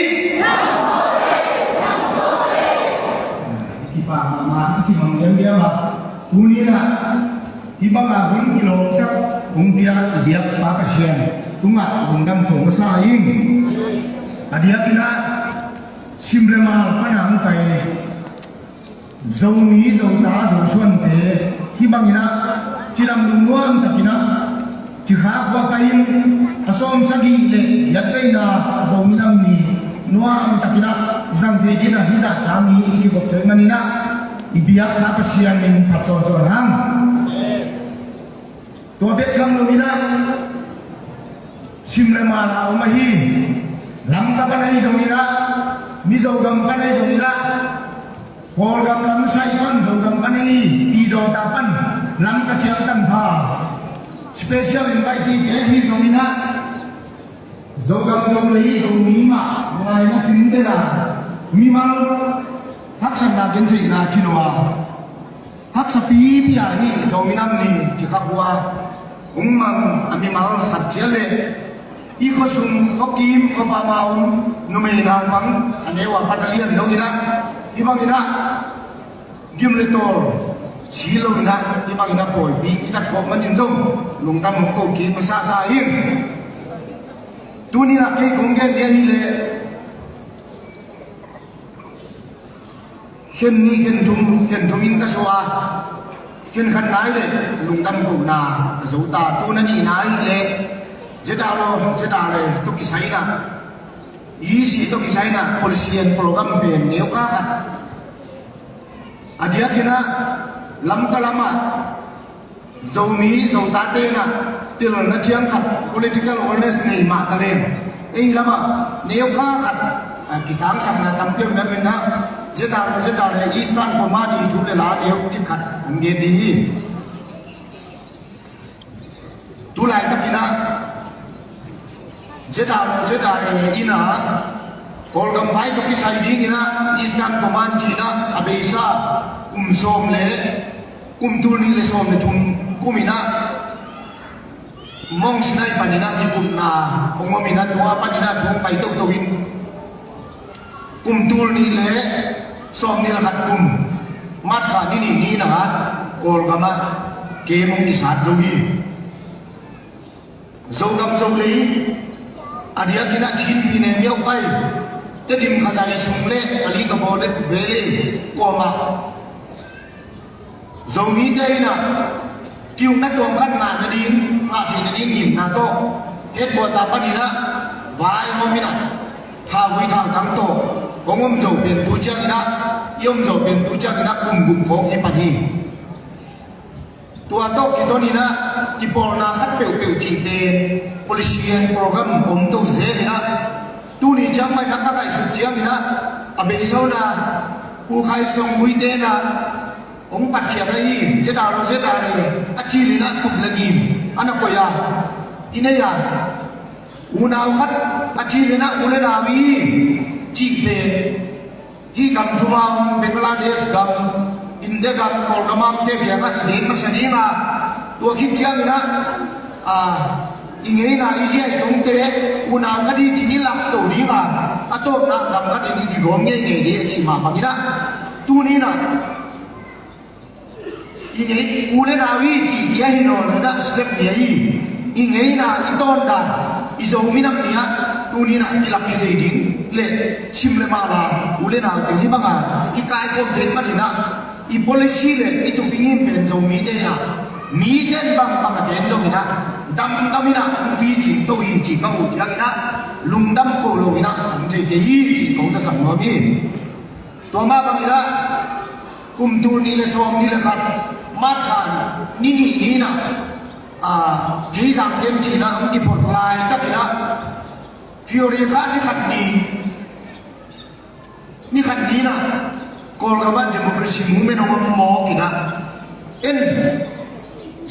Kipak mahmah, kimang diamdiam ah. Tuninah hih banga hun kilawm tak hong pia i biakpa Pasian tungah lungdam ko masa ing. A diakinah Simlemal pana hong pai Zomi, Zota, Zosuante hih banginah cidam lungnuam takinah Cikha khua pai-in a sawm sagih le giat veina Zomi Nam Ni nuam takinah zangte kinah hih zahta mi i kikop thei maninah i biakna Pasian min phat sawnsawn hang. Tua bek tham loinah Simlemal a om ahi Lamka pan ahi zonginah Mizo gam pan ahi zonginah Kawlgam lamsai pan, Zogam pan hi, Pidawta pan, Lamka ciang tanpha special invitee te hi zonginah Zogam Zolei Zomi mah ngaina tintena mimal haksatna gentheihna ci lo a haksa pipi a hi Zomi Nam Ni Cikha khua hong mang a mimal khat ciat le i khuasung khuakim khuapam a om numei naupang a neu a pat a lian lo inah hih banginah gim le tawl si lo inah hih banginah pawipi i zat khawh manin zong lungdam hong ko kik masasa hi. Tuninah kei kong gen dia hi leh khen nih khen thum, khen thum in ka sua, khen khat nai le lungdam kohna ka zo ta. Tuna nihna hi le zeta lo zeta le tawh kisai inah E C tawh kisai inah policy and program pen neu kha khat a diakinah Lamka lamah Zomi Zotate inah telna ciang khat political awareness nei mah taleng ei lamah neu kha khat a kitangsakna tampi om mem inah zeta zeta le Eastern Command i thu le la neu ci khat hong gen ding hi. Tulai takinah zeta zeta le inah Kawlgam vai tawh kisai dinginah Eastern Command cinah a beisa kum sawm le kum tul nih le sawm le thum kuminah Mount Sinai paninah kikupna hong om inah tua paninah thu hong pai toto in kum tul nih le sawm nih le khat kum March kha ni nih ni inah Kawlgamah kem hong kisat lo hi. Zogam Zolei a diakinah Chin Pyine Myauk Pai, Tedim Khazai sung le Pali Kabaw le Valley kuamah Zomite inah kiukna tuam khat ngah nading, ngah theih nading ngimna tawh headquarter paninah vaihawm inah thauvui thautang tawh hong om zo pen tu cianginah i om zo pen tu cianginah kum guk khawng hi pan hi. Tua tawh kitoninah kipawlna khat peuhpeuh cihte policy and program om to zelinah tuni ciang mainah ka kaihsuk cianginah a beisona Pu Khai Song Mui te na hong patkhiat ahi, zeta lo zeta le a cil in a tup le ngim a na koih a, i nei a, unau khat a cil in a u le nau i cih pen hih gam thumam Bangladesh gam, India gam, Kawlgam amte kiangah i gen masa ding a, tua khit ciangin ah, a, i ngeina i zia i tongte unau khat i ci i lak to ding a, a tawpna gam khat in i kigawm ngeingei ding a cih mah bangin ah, tuni in ah i ngei u le nau i cih kia hi nawn lo in ah step ni ahi. I ngeina i tawndan i Zomi Nam ni ah tuni in ah kilak khia thei ding le sim le mala u le nau teng hih banga i kaikhawm thei manin ah i policy le i tup i ngim pen Zomite in ah mite in bangbang a gen zongin ah damdam in ah hong picing to hi cih ka muh ciangin ah lungdam ko lo in ah hong thei kei hi cih kong na sam nuam hi. Tua mah bangin ah kum tul nih le sawm nih le khat March kha ni nih ni in ah, a, Theizang Kem ci in ah hong kiphot laitakin ah February kha ni khat ni, ni khat ni in ah Kawlgam ah democracy movement hong om mawk in ah en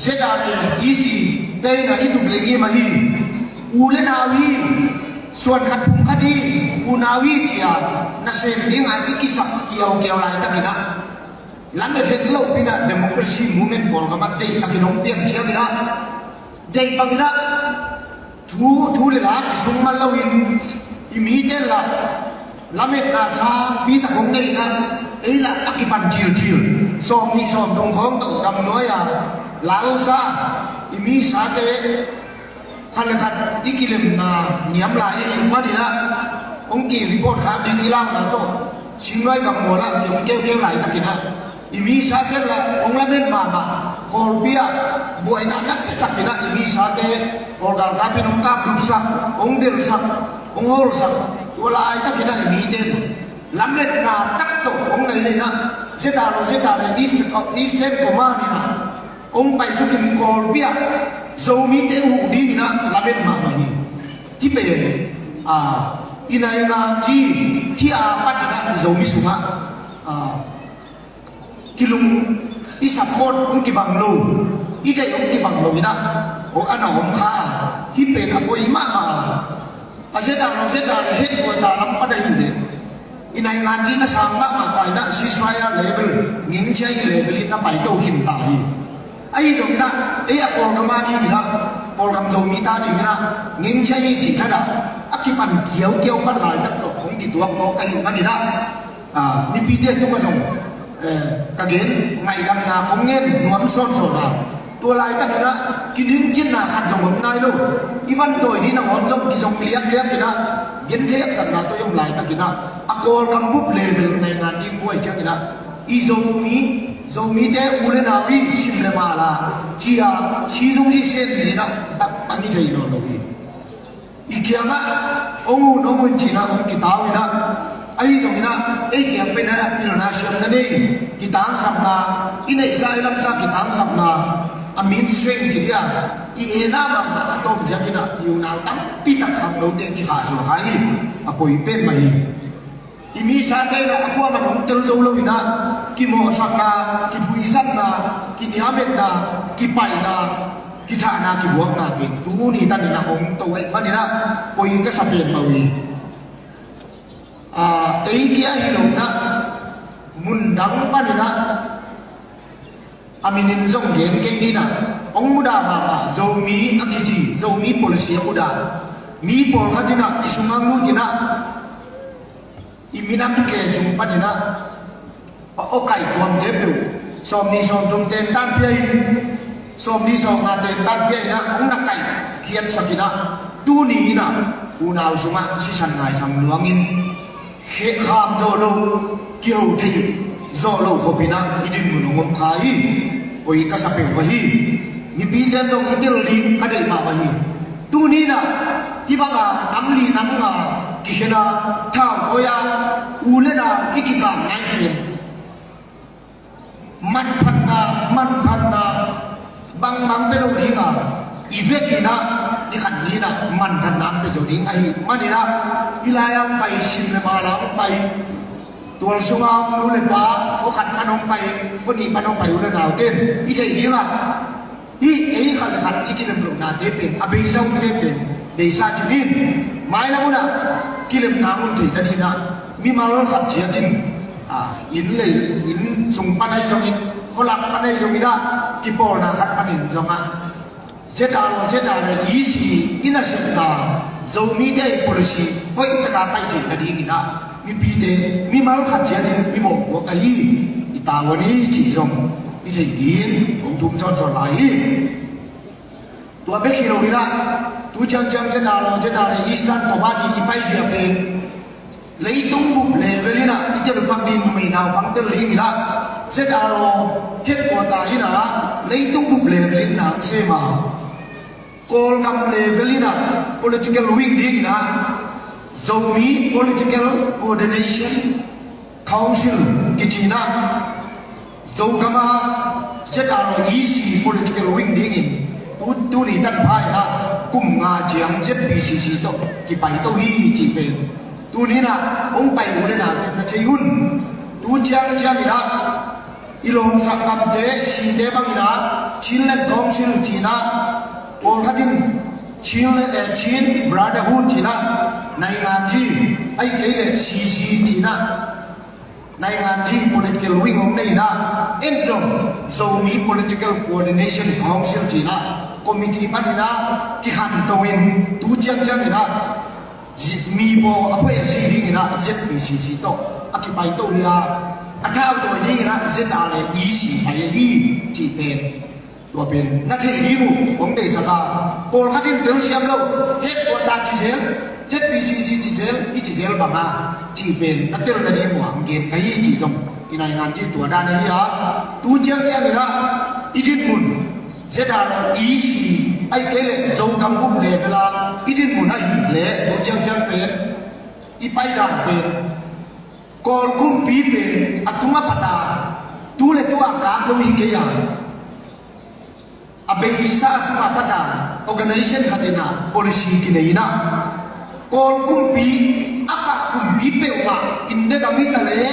zeta le i ci te in ah i tup le ngim ahi. U le nau hi, suan khat phung khat hi, unau hi ci a nasem ding a i kisak kiaukiau laitakin ah lamet het loh in ah democracy movement Kawlgam ah deihtakin hong piang ciangin ah deih bangin ah thu, thu le la kisung man loin i mite lah lametna sangpi tak hong nei in ah ei lah a kipan thilthil sawm nih sawm thum khawng tawh damnuai a lausa i misate khat le khat i kilemna niam lai ahih manin ah hong ki report khak ding i launa tawh Singluai gam mual ah ki hong keukeu laitakin ah i misate lah hong lamet mahmah. Kawlpi ah buaina nasia takin ah i misate Kawlgalkap in hong kaplupsak, hong delsak, hong hawlsak. Tua laitakin ah i mite in lametna tak tawh hong nei le in ah zeta lo zeta le East, Eastern Command in ah hong paisukin Kawlpi ah Zomite uh dingin ah lamet mahmah hi. Hih pen, a, i nainganzi hih a patin ah i Zomi sungah, a, kilung i support hong kibang lo, i deih hong kibang lo in ah, aw, a na om kha. Hih pen a poi mahmah. A zeta lo zeta le het tua ta lam pan ahi le i nainganzi na sang mahmah ta in ah ceasefire level, ngingchiai level in na paito khin ta hi. Ahi zongin ah ei a Kawlgam a dingin ah, Kawlgam Zomite a dingin ah ngingchiai cih thadah a kipan kiaukiau pan laitak tawh hong kituak mawk ahih manin ah, a, mipite tungah zong, eh, ka gen ngaihdamna kong ngen nuam sawnsawn a, tua laitakin ah kiningcinna khat zong om nai lo. I van tawi ding nangawn zong kizong liakliakin ah genthei haksatna tawh i om laitakin ah a Kawlgam bup level nainganzi buai ciangin ah i Zomi, Zomite u le nau i sim le mala ci a si lung hi sen hi in ah bang bang i thei nawn lo hi. I kiangah hong un hong un ci in ah hong kitau in ah, ahi zongin ah ei kiang pen ah pilna siamna nei, kitangsapna, i neihsa i lamsa kitangsapna, a min strength ci dia, i ena mahmah a tawm ziakin ah i unau tampi tak kham lote kikhahsuah kha hi. A poi pen mah hi. I misate in ah a kuamah hong tel zo lo in ah kimawhsakna, kiphuisakna, kiniametna, kipaihna, kithahna, kibuakna pen tuni tan in ah hong to ahih manin ah poi ka sa pen mah uh hi. A, ei kia hi lo in ah mundang panin ah a minin zong gen kei ni in ah hong mudah mahmah Zomi a kici, Zomi policy a mudah mi pawlkhat in ah i sungah lut in ah i minam ke sung panin ah a awkaih tuamte peuh sawm nih sawm thum tentan pia in, sawm nih sawm nga tentan pia in ah hong na kaih khiatsak in ah tuni in ah unau sungah sisan ngaisang luangin khehkham zawh loh, kiho thei zawh loh khop in ah i dinmun hong om kha hi. Poi ka sa peuh mah hi. Mipite in zong i tel ding ka deih mahmah hi. Tuni in ah hih banga nam li nam nga kikhen a thau tawi a u le nau i kikap nai pen manphatna, manphatna bangmah pia lo ding a, i vekin ah ni khat ni in ah manthatna pia zo ding ahih manin ah i lai-a hong pai, sim le mala hong pai, Tual sunga om nu le pa, khua khat pan hong pai, khua nih pan hong pai u le nau ten i theih dingah, hih ei khat le khat i kilem lohnate pen a beisa umte pen beisa ci-in, mailam hunah kilemna mun theih nadinah mimal khat ciatin, a, inn le inn sung pan ahi zongin, khualak pan ahi zonginah kipawlna khat panin zongah ZRO, ZRA EC i nasepna, Zomite i policy hoihtaka pai theih nadinginah mipite mimal khat ciatin i mawhpuak ahi, i tavuan hi cih zong i theih ding hong thum sawnsawn lai hi. Tua bek hi loinah tu ciangciang ZRO, ZRA Eastern Command i paizia pen leitung bup level inah i telpak ding numei naupang tel dinginah ZRO headquarter inah leitung bup level in na sem a, Kawlgam level inah political wing dinginah Zomi Political Coordination Council kicinah Zogama ZRO EC political wing dingin tu, tuni tanpha inah kum nga ciang ZPCC tawh kipaito hi cih pen tuninah hong pai u le nau ten na thei un. Tu ciangciang inah i lawmsak gamte site banginah Chinland Council cinah, pawlkhat in Chin, eh, Chin Brotherhood cinah, nainganzi, ahih kei leh CC cinah, nainganzi political wing hong nei inah, en zong Zomi Political Coordination Council cinah committee paninah kikhanto in tu ciangciang inah zi-, mi baw a phuai a si dinginah ZPCC tawh a kipaito hi a, a thautawi dinginah ZRA EC pai ahi cih pen tua pen na theih ding uh hong deihsak a, pawlkhat in telsiam lo, headquarter ci zel, ZPCC ci zel, i ci zel banga cih pen na tel nading uh hong gen ka hi cih zong i nainganzi tua dan ahi a, tu ciangciang inah i dinmun ZRO EC ahih kei leh Zogam bup level a i dinmun ahih leh tu ciangciang pen i paidan pen Kawl kumpi pen a tung a pat a tu le tu a kap lo hi kei a, a beisa a tung a pat a organization khat inah policy kinei inah Kawl kumpi a kah kumpi peuhmah India gam hi ta leh,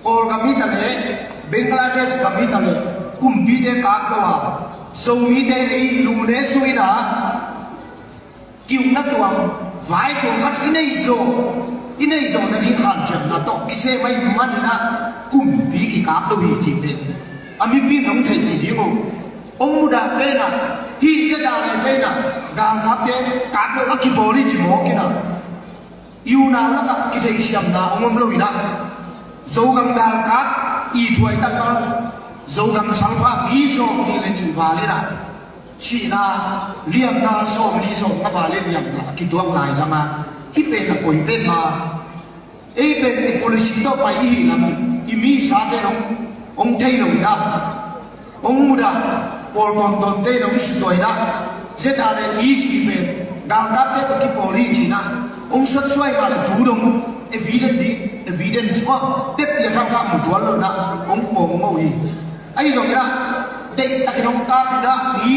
Kawlgam hi ta leh, Bangladesh gam hi ta leh kumpite kap lo a, Zomite ei lu ne su inah kiukna tuam, vai tuam khat i nei zawh, i nei zawh nading hanciamna tawh kisem ahih maninah kumpi kikap lo hi cih pen a mipi in hong theihpih ding uh. Hong mudah kei inah, hih ZRA kei inah galkapte kap lo a kibawl hi ci mawk inah i unau lakah kitheihsiamna hong om lo inah Zogam galkap ithuai takmal Zogam salpa mi sawmnih le nih val inah sihna liamna sawmli sawmnga val in liamna a kituak lai zanga hih pen a koi pen ma ei pen i policy tawh pai i hih lam i misa ten hong, hong thei lo inah hong mudah, pawl tawmtawmte in hong sutuah inah ZRA EC pen galkapte tawh kipawl hi cinah hong sotsuai mah le tu dong evidence ding, evidence maw, teppi a thangthang mu tuan lo inah hong pawng mawh hi. Ahi zonginah deihtakin hong kap inah mi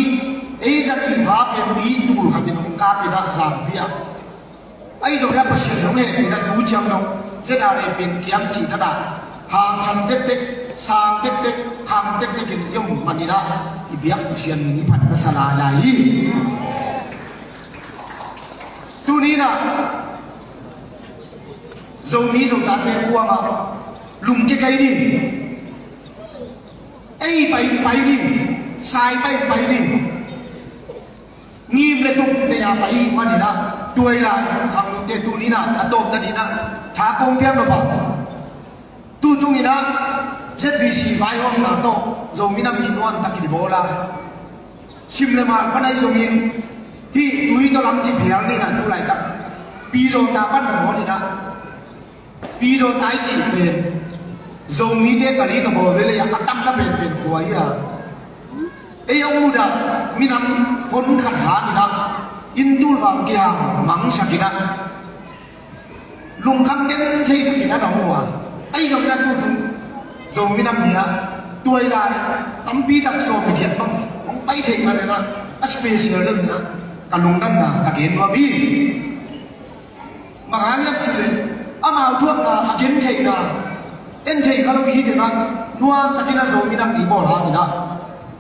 ei zat i pha pen mi tul khatin hong kap inah zangpi ah ahi zonginah Pasian hong hehpihna tu ciang dong ZRA pen kiang cih thadah hangsan tektek, sang tektek, khang tektek in i om maninah i biak Pasian min i phat masa lailai hi. Tuninah Zomi Zotate kuamah lungkia kei ding, ei pai pai ding, sai pai pai ding, ngim le tuk nei a pai ih maninah tuailai khanglute tuninah a tawpna dinah tha kong piak lo pah. Tutunginah ZVC vaihawmna tawh Zomi Nam Ni nuamtak in bawl a, sim le mal pan ahi zongin hih tui tawh lam ci phial ninah tulaitak Pidawta pan na bawl inah Pidawta i cih pen Zomite ka li ka bawl velei ah a tamna penpen khua hi a, ei hong mudah minam hon khat hangin ah inn tulvang kihang mangsakin ah lungkham den thei takin a na hong uh a, ahi zongin a tutung Zomi Nam Ni ah tuailai tampi tak sawm le giat bang hong pai theih manin ah a special deuh ni ah ka lungdamna ka gen nuam hi. Bang hang hiam cih leh ama amau thuakna, a gentheihna en thei kha lo hi tengah nuam takin a Zomi nam ni bawl hangin ah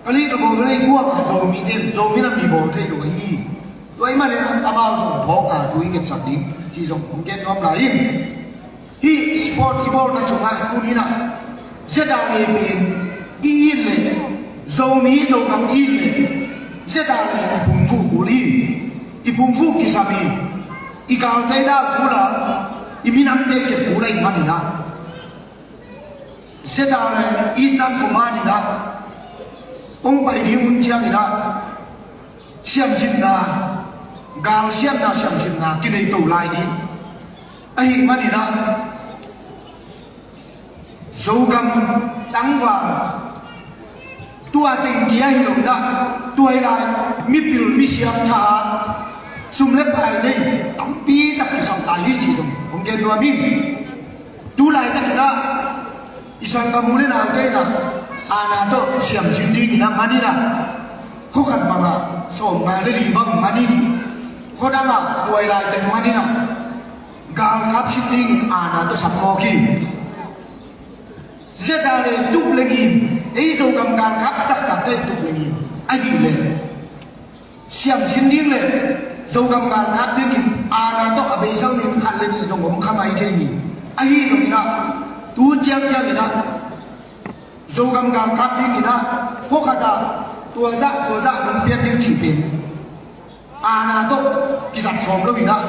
ka lei ka bawl ka lei kuang a Zomi ten Zomi nam ni bawl thei lo ahi. Tua ahih manin amau zong phawk a thu i ngetsak ding cih zong hong gen nuam lai in. Hih sport i bawlna sungah tuni-in ah ZRA pen i it leh, Zomi Zogam i it leh ZRA i phungvuh kul hi. I phungvuh kisam hi. I galte dau kul a, i minamte kep kul ahih manin ah ZRA Eastern Command in ah hong pai ding hun ciangin ah siamsinna, galsiamna siamsinna kinei to lai ding ahih manin ah Zogam tangval tua teng kia hi lo in ah tua hi lai mipil misiam tha sum le pai nei tampi tak kisam ta hi cih zong hong gen nuam hi. Tu laitakin ah i sanggam u le naute in ah aana tawh siamsin dingin ah man in ah khuakhat bangah sawmnga le li bang man in, khuadangah tuailai tek man in ah galkap sin dingin aana tawh sam mawk hi. ZRA tup le ngim, ei Zogam galkap taktakte tup le ngim ahih leh siamsin ding le Zogam galkap dingin aana tawh a beisa uh nin khat le nih zong om kha mai thei hi. Ahi zongin ah tu ciangciangin ah Zogam galkap dingin ah khuakhat ah tua zah tua zah nong piak ding cih pen aana tawh kizat sawm lo in ah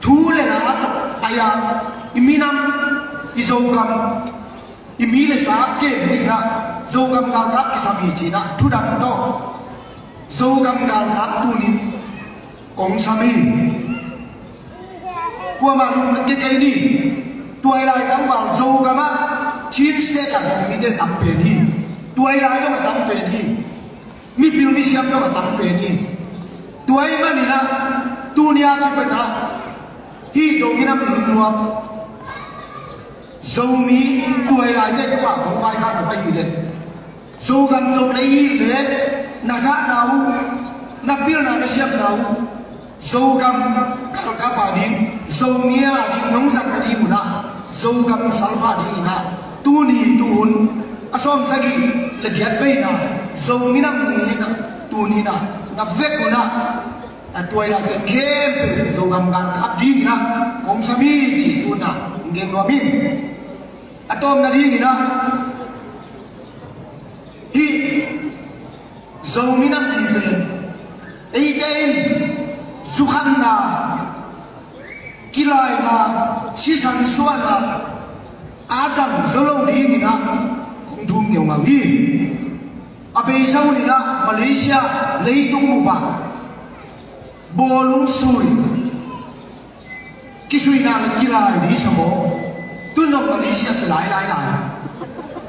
thu le la tawh pai a i minam, i Zogam, i mi le sa kem dingin ah Zogam galkap kisam hi ci-in ah thudang tawh Zogam galkap tuni-in kong sam hi. Kuamah lungkia kei ni. Tuailai tangval Zogam ah Chin State ah Zomite tam pen hi. Tuailai zong a tam pen hi. Mipil misiam zong a tam pen hi. Tua ahih manin ah tuni a kipan ah hih Zomi nam ni nuam Zomi tuailaite tungah hong vaikhak lo ahih leh Zogam Zolei i hih leh na zahna uh, na pilna na siamna uh Zogam galkap a ding, Zomi a ding nong zat nading un ah Zogam salpa dingin ah tuni tuhun a sawmsagih le giat veina Zomi nam ni in ah tuni in ah na vek un ah a tuailai teng khempeuh Zogam galkap dingin ah kong sam hi cih tu-in ah hong gen nuam hi. A tawpna dingin ah hih Zomi nam ni pen eite in zukhanna, kilaina, sisan suahna a zang zo lo dingin ah kong thum ngeungau hi. A beisa hun in ah Malaysia leitung bup ah bawlung sui kisuihna le kilai ding sa maw? Tun zong Malaysia kilai lai lai.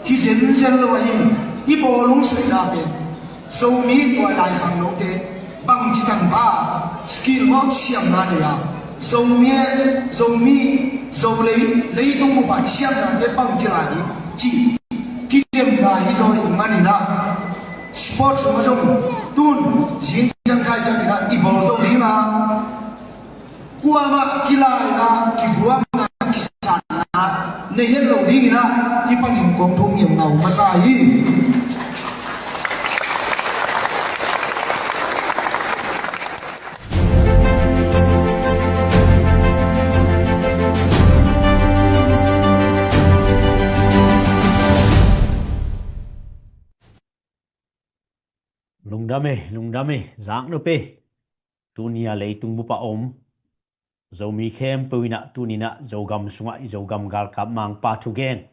Hi zenzen lo ahi. Hi bawlung suihna pen Zomi tuailai khangnote bangci tanpha skill maw siamna nei a Zomi, Zomi, Zolei leitung bup ah i siamnate bangci lai ding cih kidemna hi zaw ahih manin ah sport sungah zong tun zing ciang thai ciangin ah i bawl to ding a kuamah kilaina, kivuamna, kisatna nei het lo dingin ah hih panin kong thum ngeungau masa hi. Lungdam e, lungdam e, zaknop e. Tuni a leitung bup a om Zomi khempeuh in ah tuni in ah Zogam sungah i Zogam galkap mangpa thugen,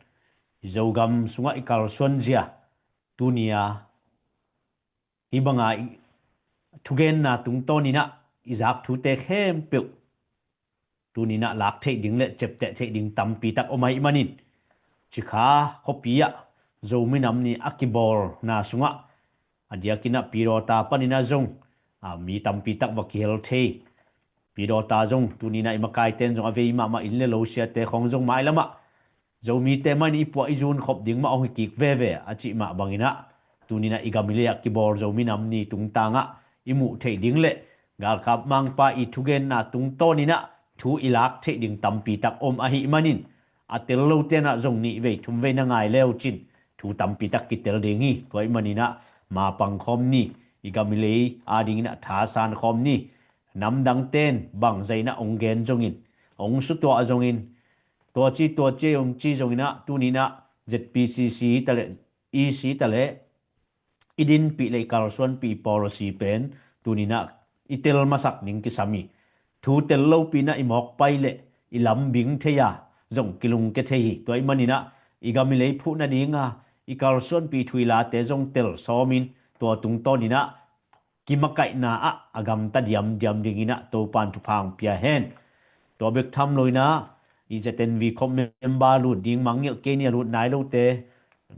i Zogam sungah i kalsuanzia, tuni a hih banga i thugenna tungtawn in ah i zak thute khempeuh tuni in ah lak theih ding le ciapteh theih ding tampi tak om ahih manin Cikha khuapi ah Zomi nam ni a kibawlna sungah a diakin ah Pidawta panin ah zong a mi tampi tak va kihel thei. Pidawta zong tuni in ah i makaite in zong a vei mahmah in le lo siate khawng zong mailam ah Zomite mah in i puah i zun khop ding mah hong hi kik veve a cih mah bangin ah tuni in ah i gam i lei ah kibawl Zomi nam ni tungtang ah i muh theih ding le galkap mangpa i thugenna tungtawn in ah thu i lak theih ding tampi tak om ahih manin, a tel lo tenah zong nih vei thum vei na ngai leu cin thu tampi tak kitel ding hi. Tua ahih maninah ma pang khawm ni, i gam i lei adinginah thasan khawm ni. Namdang ten bang zainah ong gen zongin, ong sutuah zongin, tua ci tua ci ong ci zonginah tuninah Z P C C hi taleh, E C hi taleh, i dinpih le i kalsuanpih i policy pen tuninah i tel masak ding kisam hi. Thu tel lopinah i mawk pai le i lam bing thei a zong kilungke thei hi. Tua ahih maninah i gam i lei phuh nadinga i kalsuanpih i thu i late zong tel sawmin tua tungtawninah kimakaihna ah a gamta diamdiam dinginah Topan thupha ong pia hen. Tua bek tham loinah i Z N V khop member lut ding mangngilh kei ni, a lut nai lote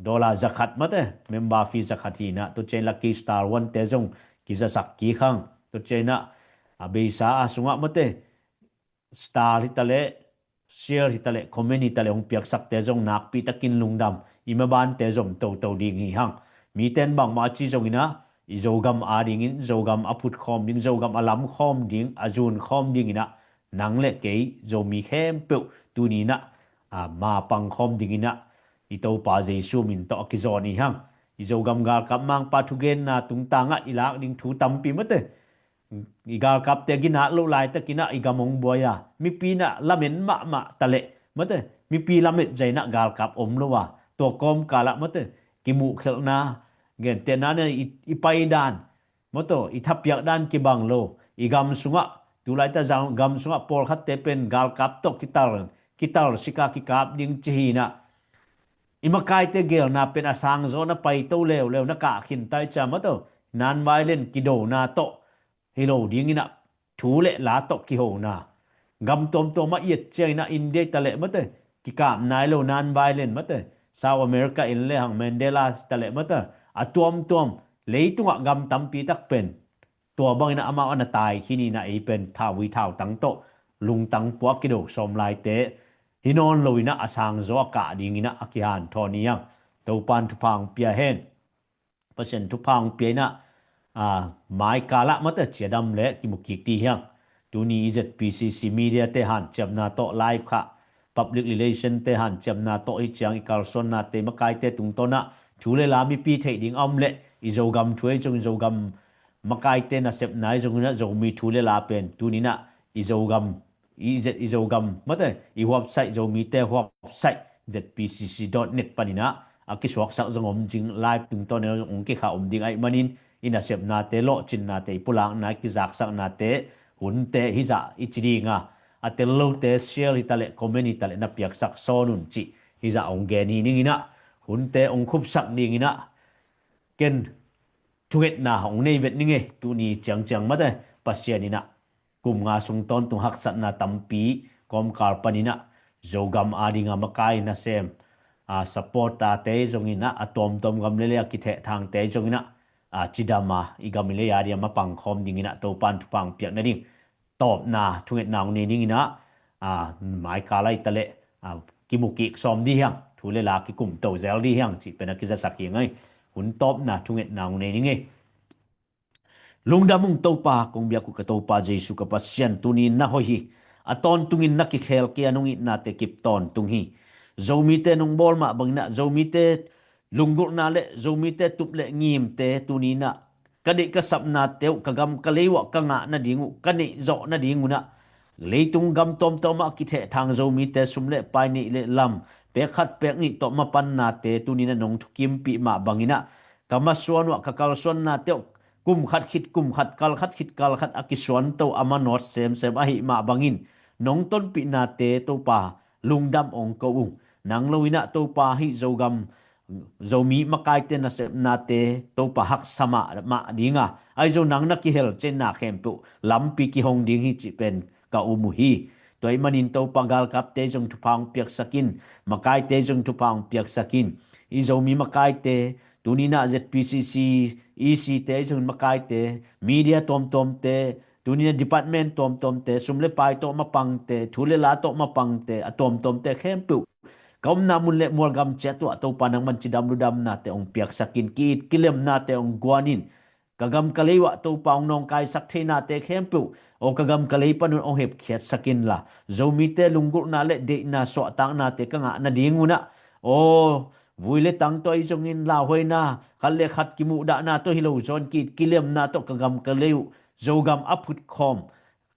dollar zakhat mate, member fee zakhat hinah, tua cianah Lucky Star One te zong kizasak kik hang. Tua cianah a beisa a sungah mate, star hi taleh, share hi taleh, comment hi taleh hong piaksakte zong nakpih takin lungdam, i mabante zom toto ding hi hang. Miten bangmah a ci zonginah i Zogam adingin, Zogam a phutkhawm ding, Zogam a lamkhawm ding, a zunkhawm dinginah nang le kei Zomi khempeuh tuninah a ma pangkhawm dinginah i Topa Jesu min tawh a kizawn hi hang. I Zogam galkap mangpa thugenna tungtangah i lak ding thu tampi mate, i galkapte ginat loh laitakinah i gam hong buai a, mipi inah lamen mahmah taleh mate, mipi lamet zainah galkap om lo a, tua kawmkalah mate, kimuhkhelhna, gentehna ne i, i paidan mate, i thapiak dan kibang lo, i gam sungah, tulaita gam sungah pawlkhatte pen galkap tawh kital, kital sika kikap ding ci hinah, i makaite gelna pen a sangzaw na paito leuleu na kah khinta i cia mate, non-violent kidona tawh hi lo dinginah thu le la tawh kihona, gam tuamtuam a iat cianginah India i taleh mate, kikap nai lo non-violent mate, South America in le hang Mandela i taleh mate, a tuamtuam leitungah gam tampi tak pen tua banginah amau a na tai khin inah ei pen thauvui thautang tawh lungtang puak kido sawm laite hi nawn loinah a sangzaw a kah dinginah a kihanthawn hi hang. Topan thupha ong pia hen. Pasian thupha ong pia inah a, maikalah mate ciadam le kimukik ti hiang. Tuni i Z P C C media te hanciamna tawh live khah, public relation te hanciamna tawh hi ciang i kalsuannate makaite tungtawnah thu le la mipi theih ding a om le i Zogam thu ei zong i Zogam makaite nasepna ei zonginah Zomi thu le la pen tuninah i Zogam i Z, i Zogam mate, i website, Zomite website Z P C C dot net paninah a kisuaksak zong om ding, live tungtawn in hong kikha om ding ahih manin i nasepnate, lawhcinnate, i pulakna, i kizaksaknate, hunte hizah i ci dinga, a tel lote share hi taleh, comment hi taleh na piaksak sawn un cih hizah hong gen hi ninginah, hunte hong khupsak dinginah ken thungetna hong nei vet ning e. Tuni ciangciang mate Pasian inah kum nga sung tawntung haksatna tampi kawmkal paninah Zogam adinga makai nasem a, supporter te zonginah a tuamtuam gam lele a kithehthangte zonginah a, cidama i gam i lei adia mapang khawm dinginah Topan thupha ong piak nading tawpna thungetna ong nei dinginah a, maikal ai taleh a, kimukik sawm di hiang, thu le la kikumto zel di hiang cih pen a kizasak hi ngai. Hun tawpna thungetna ong nei ding e. Lungdam ung Topa, kong biak uh ka Topa Jesu ka Pasian, tuni na hoih hi. A tawntungin na kikhel kei a, nong itnate kip tawntung hi. Zomite nong bawl mah banginah Zomite lunggulhna le Zomite tup le ngimte tuninah ka deih ka sapnate uh, ka gam ka lei uh ah ka ngah nading uh, ka neih zawh nading unah leitung gam tawmtawmah kithehthang Zomite sum le pai, neih le lam, pek khat pek nih tawh mapannate tuninah nong thukimpih mah banginah ka masuan uh ah ka kalsuannate uh kum khat khit kum khat, kal khat khit kal khat a kisuanto a manawt semsem ahih mah bangin nong tonpihnate Topa lungdam ong ko uh. Nang loinah Topa hih Zogam, Zomi makaite nasepnate Topa haksa mahmah dinga, ahi zong nang na kihel cianna khempeuh lampi kihong ding hi cih pen ka um uh hi. Tua ahih manin Topa galkapte zong thupha ong piaksak in, makaite zong thupha ong piaksak in. I Zomi makaite, tuninah Z P C C, E C te zong makaite, media tuamtuamte, tuninah department tuamtuamte, sum le pai tawh mapangte, thu le la tawh mapangte, a tuamtuamte khempeuh ka omna mun le mualgam ciat uh ah Topa nangman cidam ludamnate ong piaksak in, ki-it kilemnate ong guan in, ka gam ka lei uh ah Topa hong nawngkaisak theinate khempeuh aw ka gam ka lei panun hong hepkhiatsak inla, Zomite lunggulhna le deihna suahtaknate ka ngah nadingun ah aw vui le tang tawh ahi zongin lauhuaina, khat le khat kimuhdahna tawh hi lo zawn ki-it kilemna tawh ka gam ka lei uh Zogam a phutkhawm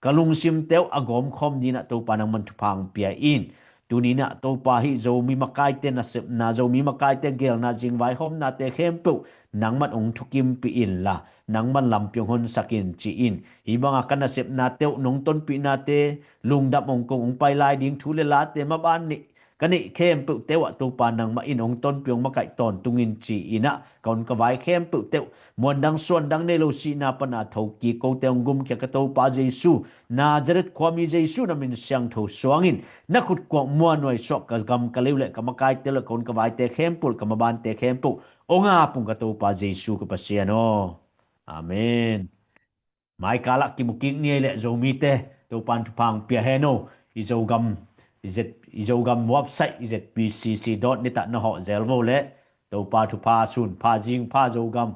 ka lungsimte uh a gawmkhawm dinah Topa nangman thupha hong pia in. Tuninah Topa hih Zomi makaite nasepna, Zomi makaite gelna, zingvaihawmnate khempeuh nangman hong thukimpih inla, nangman lampi hong honsak in ci-in, hih banga ka nasepnate uh nong tonpihnate lungdam hong kong hong pai lai ding thu le late maban nih ka neih khempeuhte uh ah Topa nangmah in hong tonpih hong makaih tawntung in ci-inah ka hun ka vai khempeuhte uh muandang suandang nei lo sihna pana thokik kote hong gumkhia ka Topa Jesu, Nazareth khuami Jesu na min siangtho suangin na khutkuak muanhuai suah ka gam ka lei uh le ka makaite uh le ka hun ka vaite khempeuh ka mabante khempeuh hong ap ung ka Topa Jesu ka Pasian aw. Amen. Maikalah kimukik ni ei le Zomite Topan thupha hong pia hen aw. I Zogam, i Z, i Zogam website i Z P C C dot net ah na hawh zel vo le Topa thupha sun pha zing pha Zogam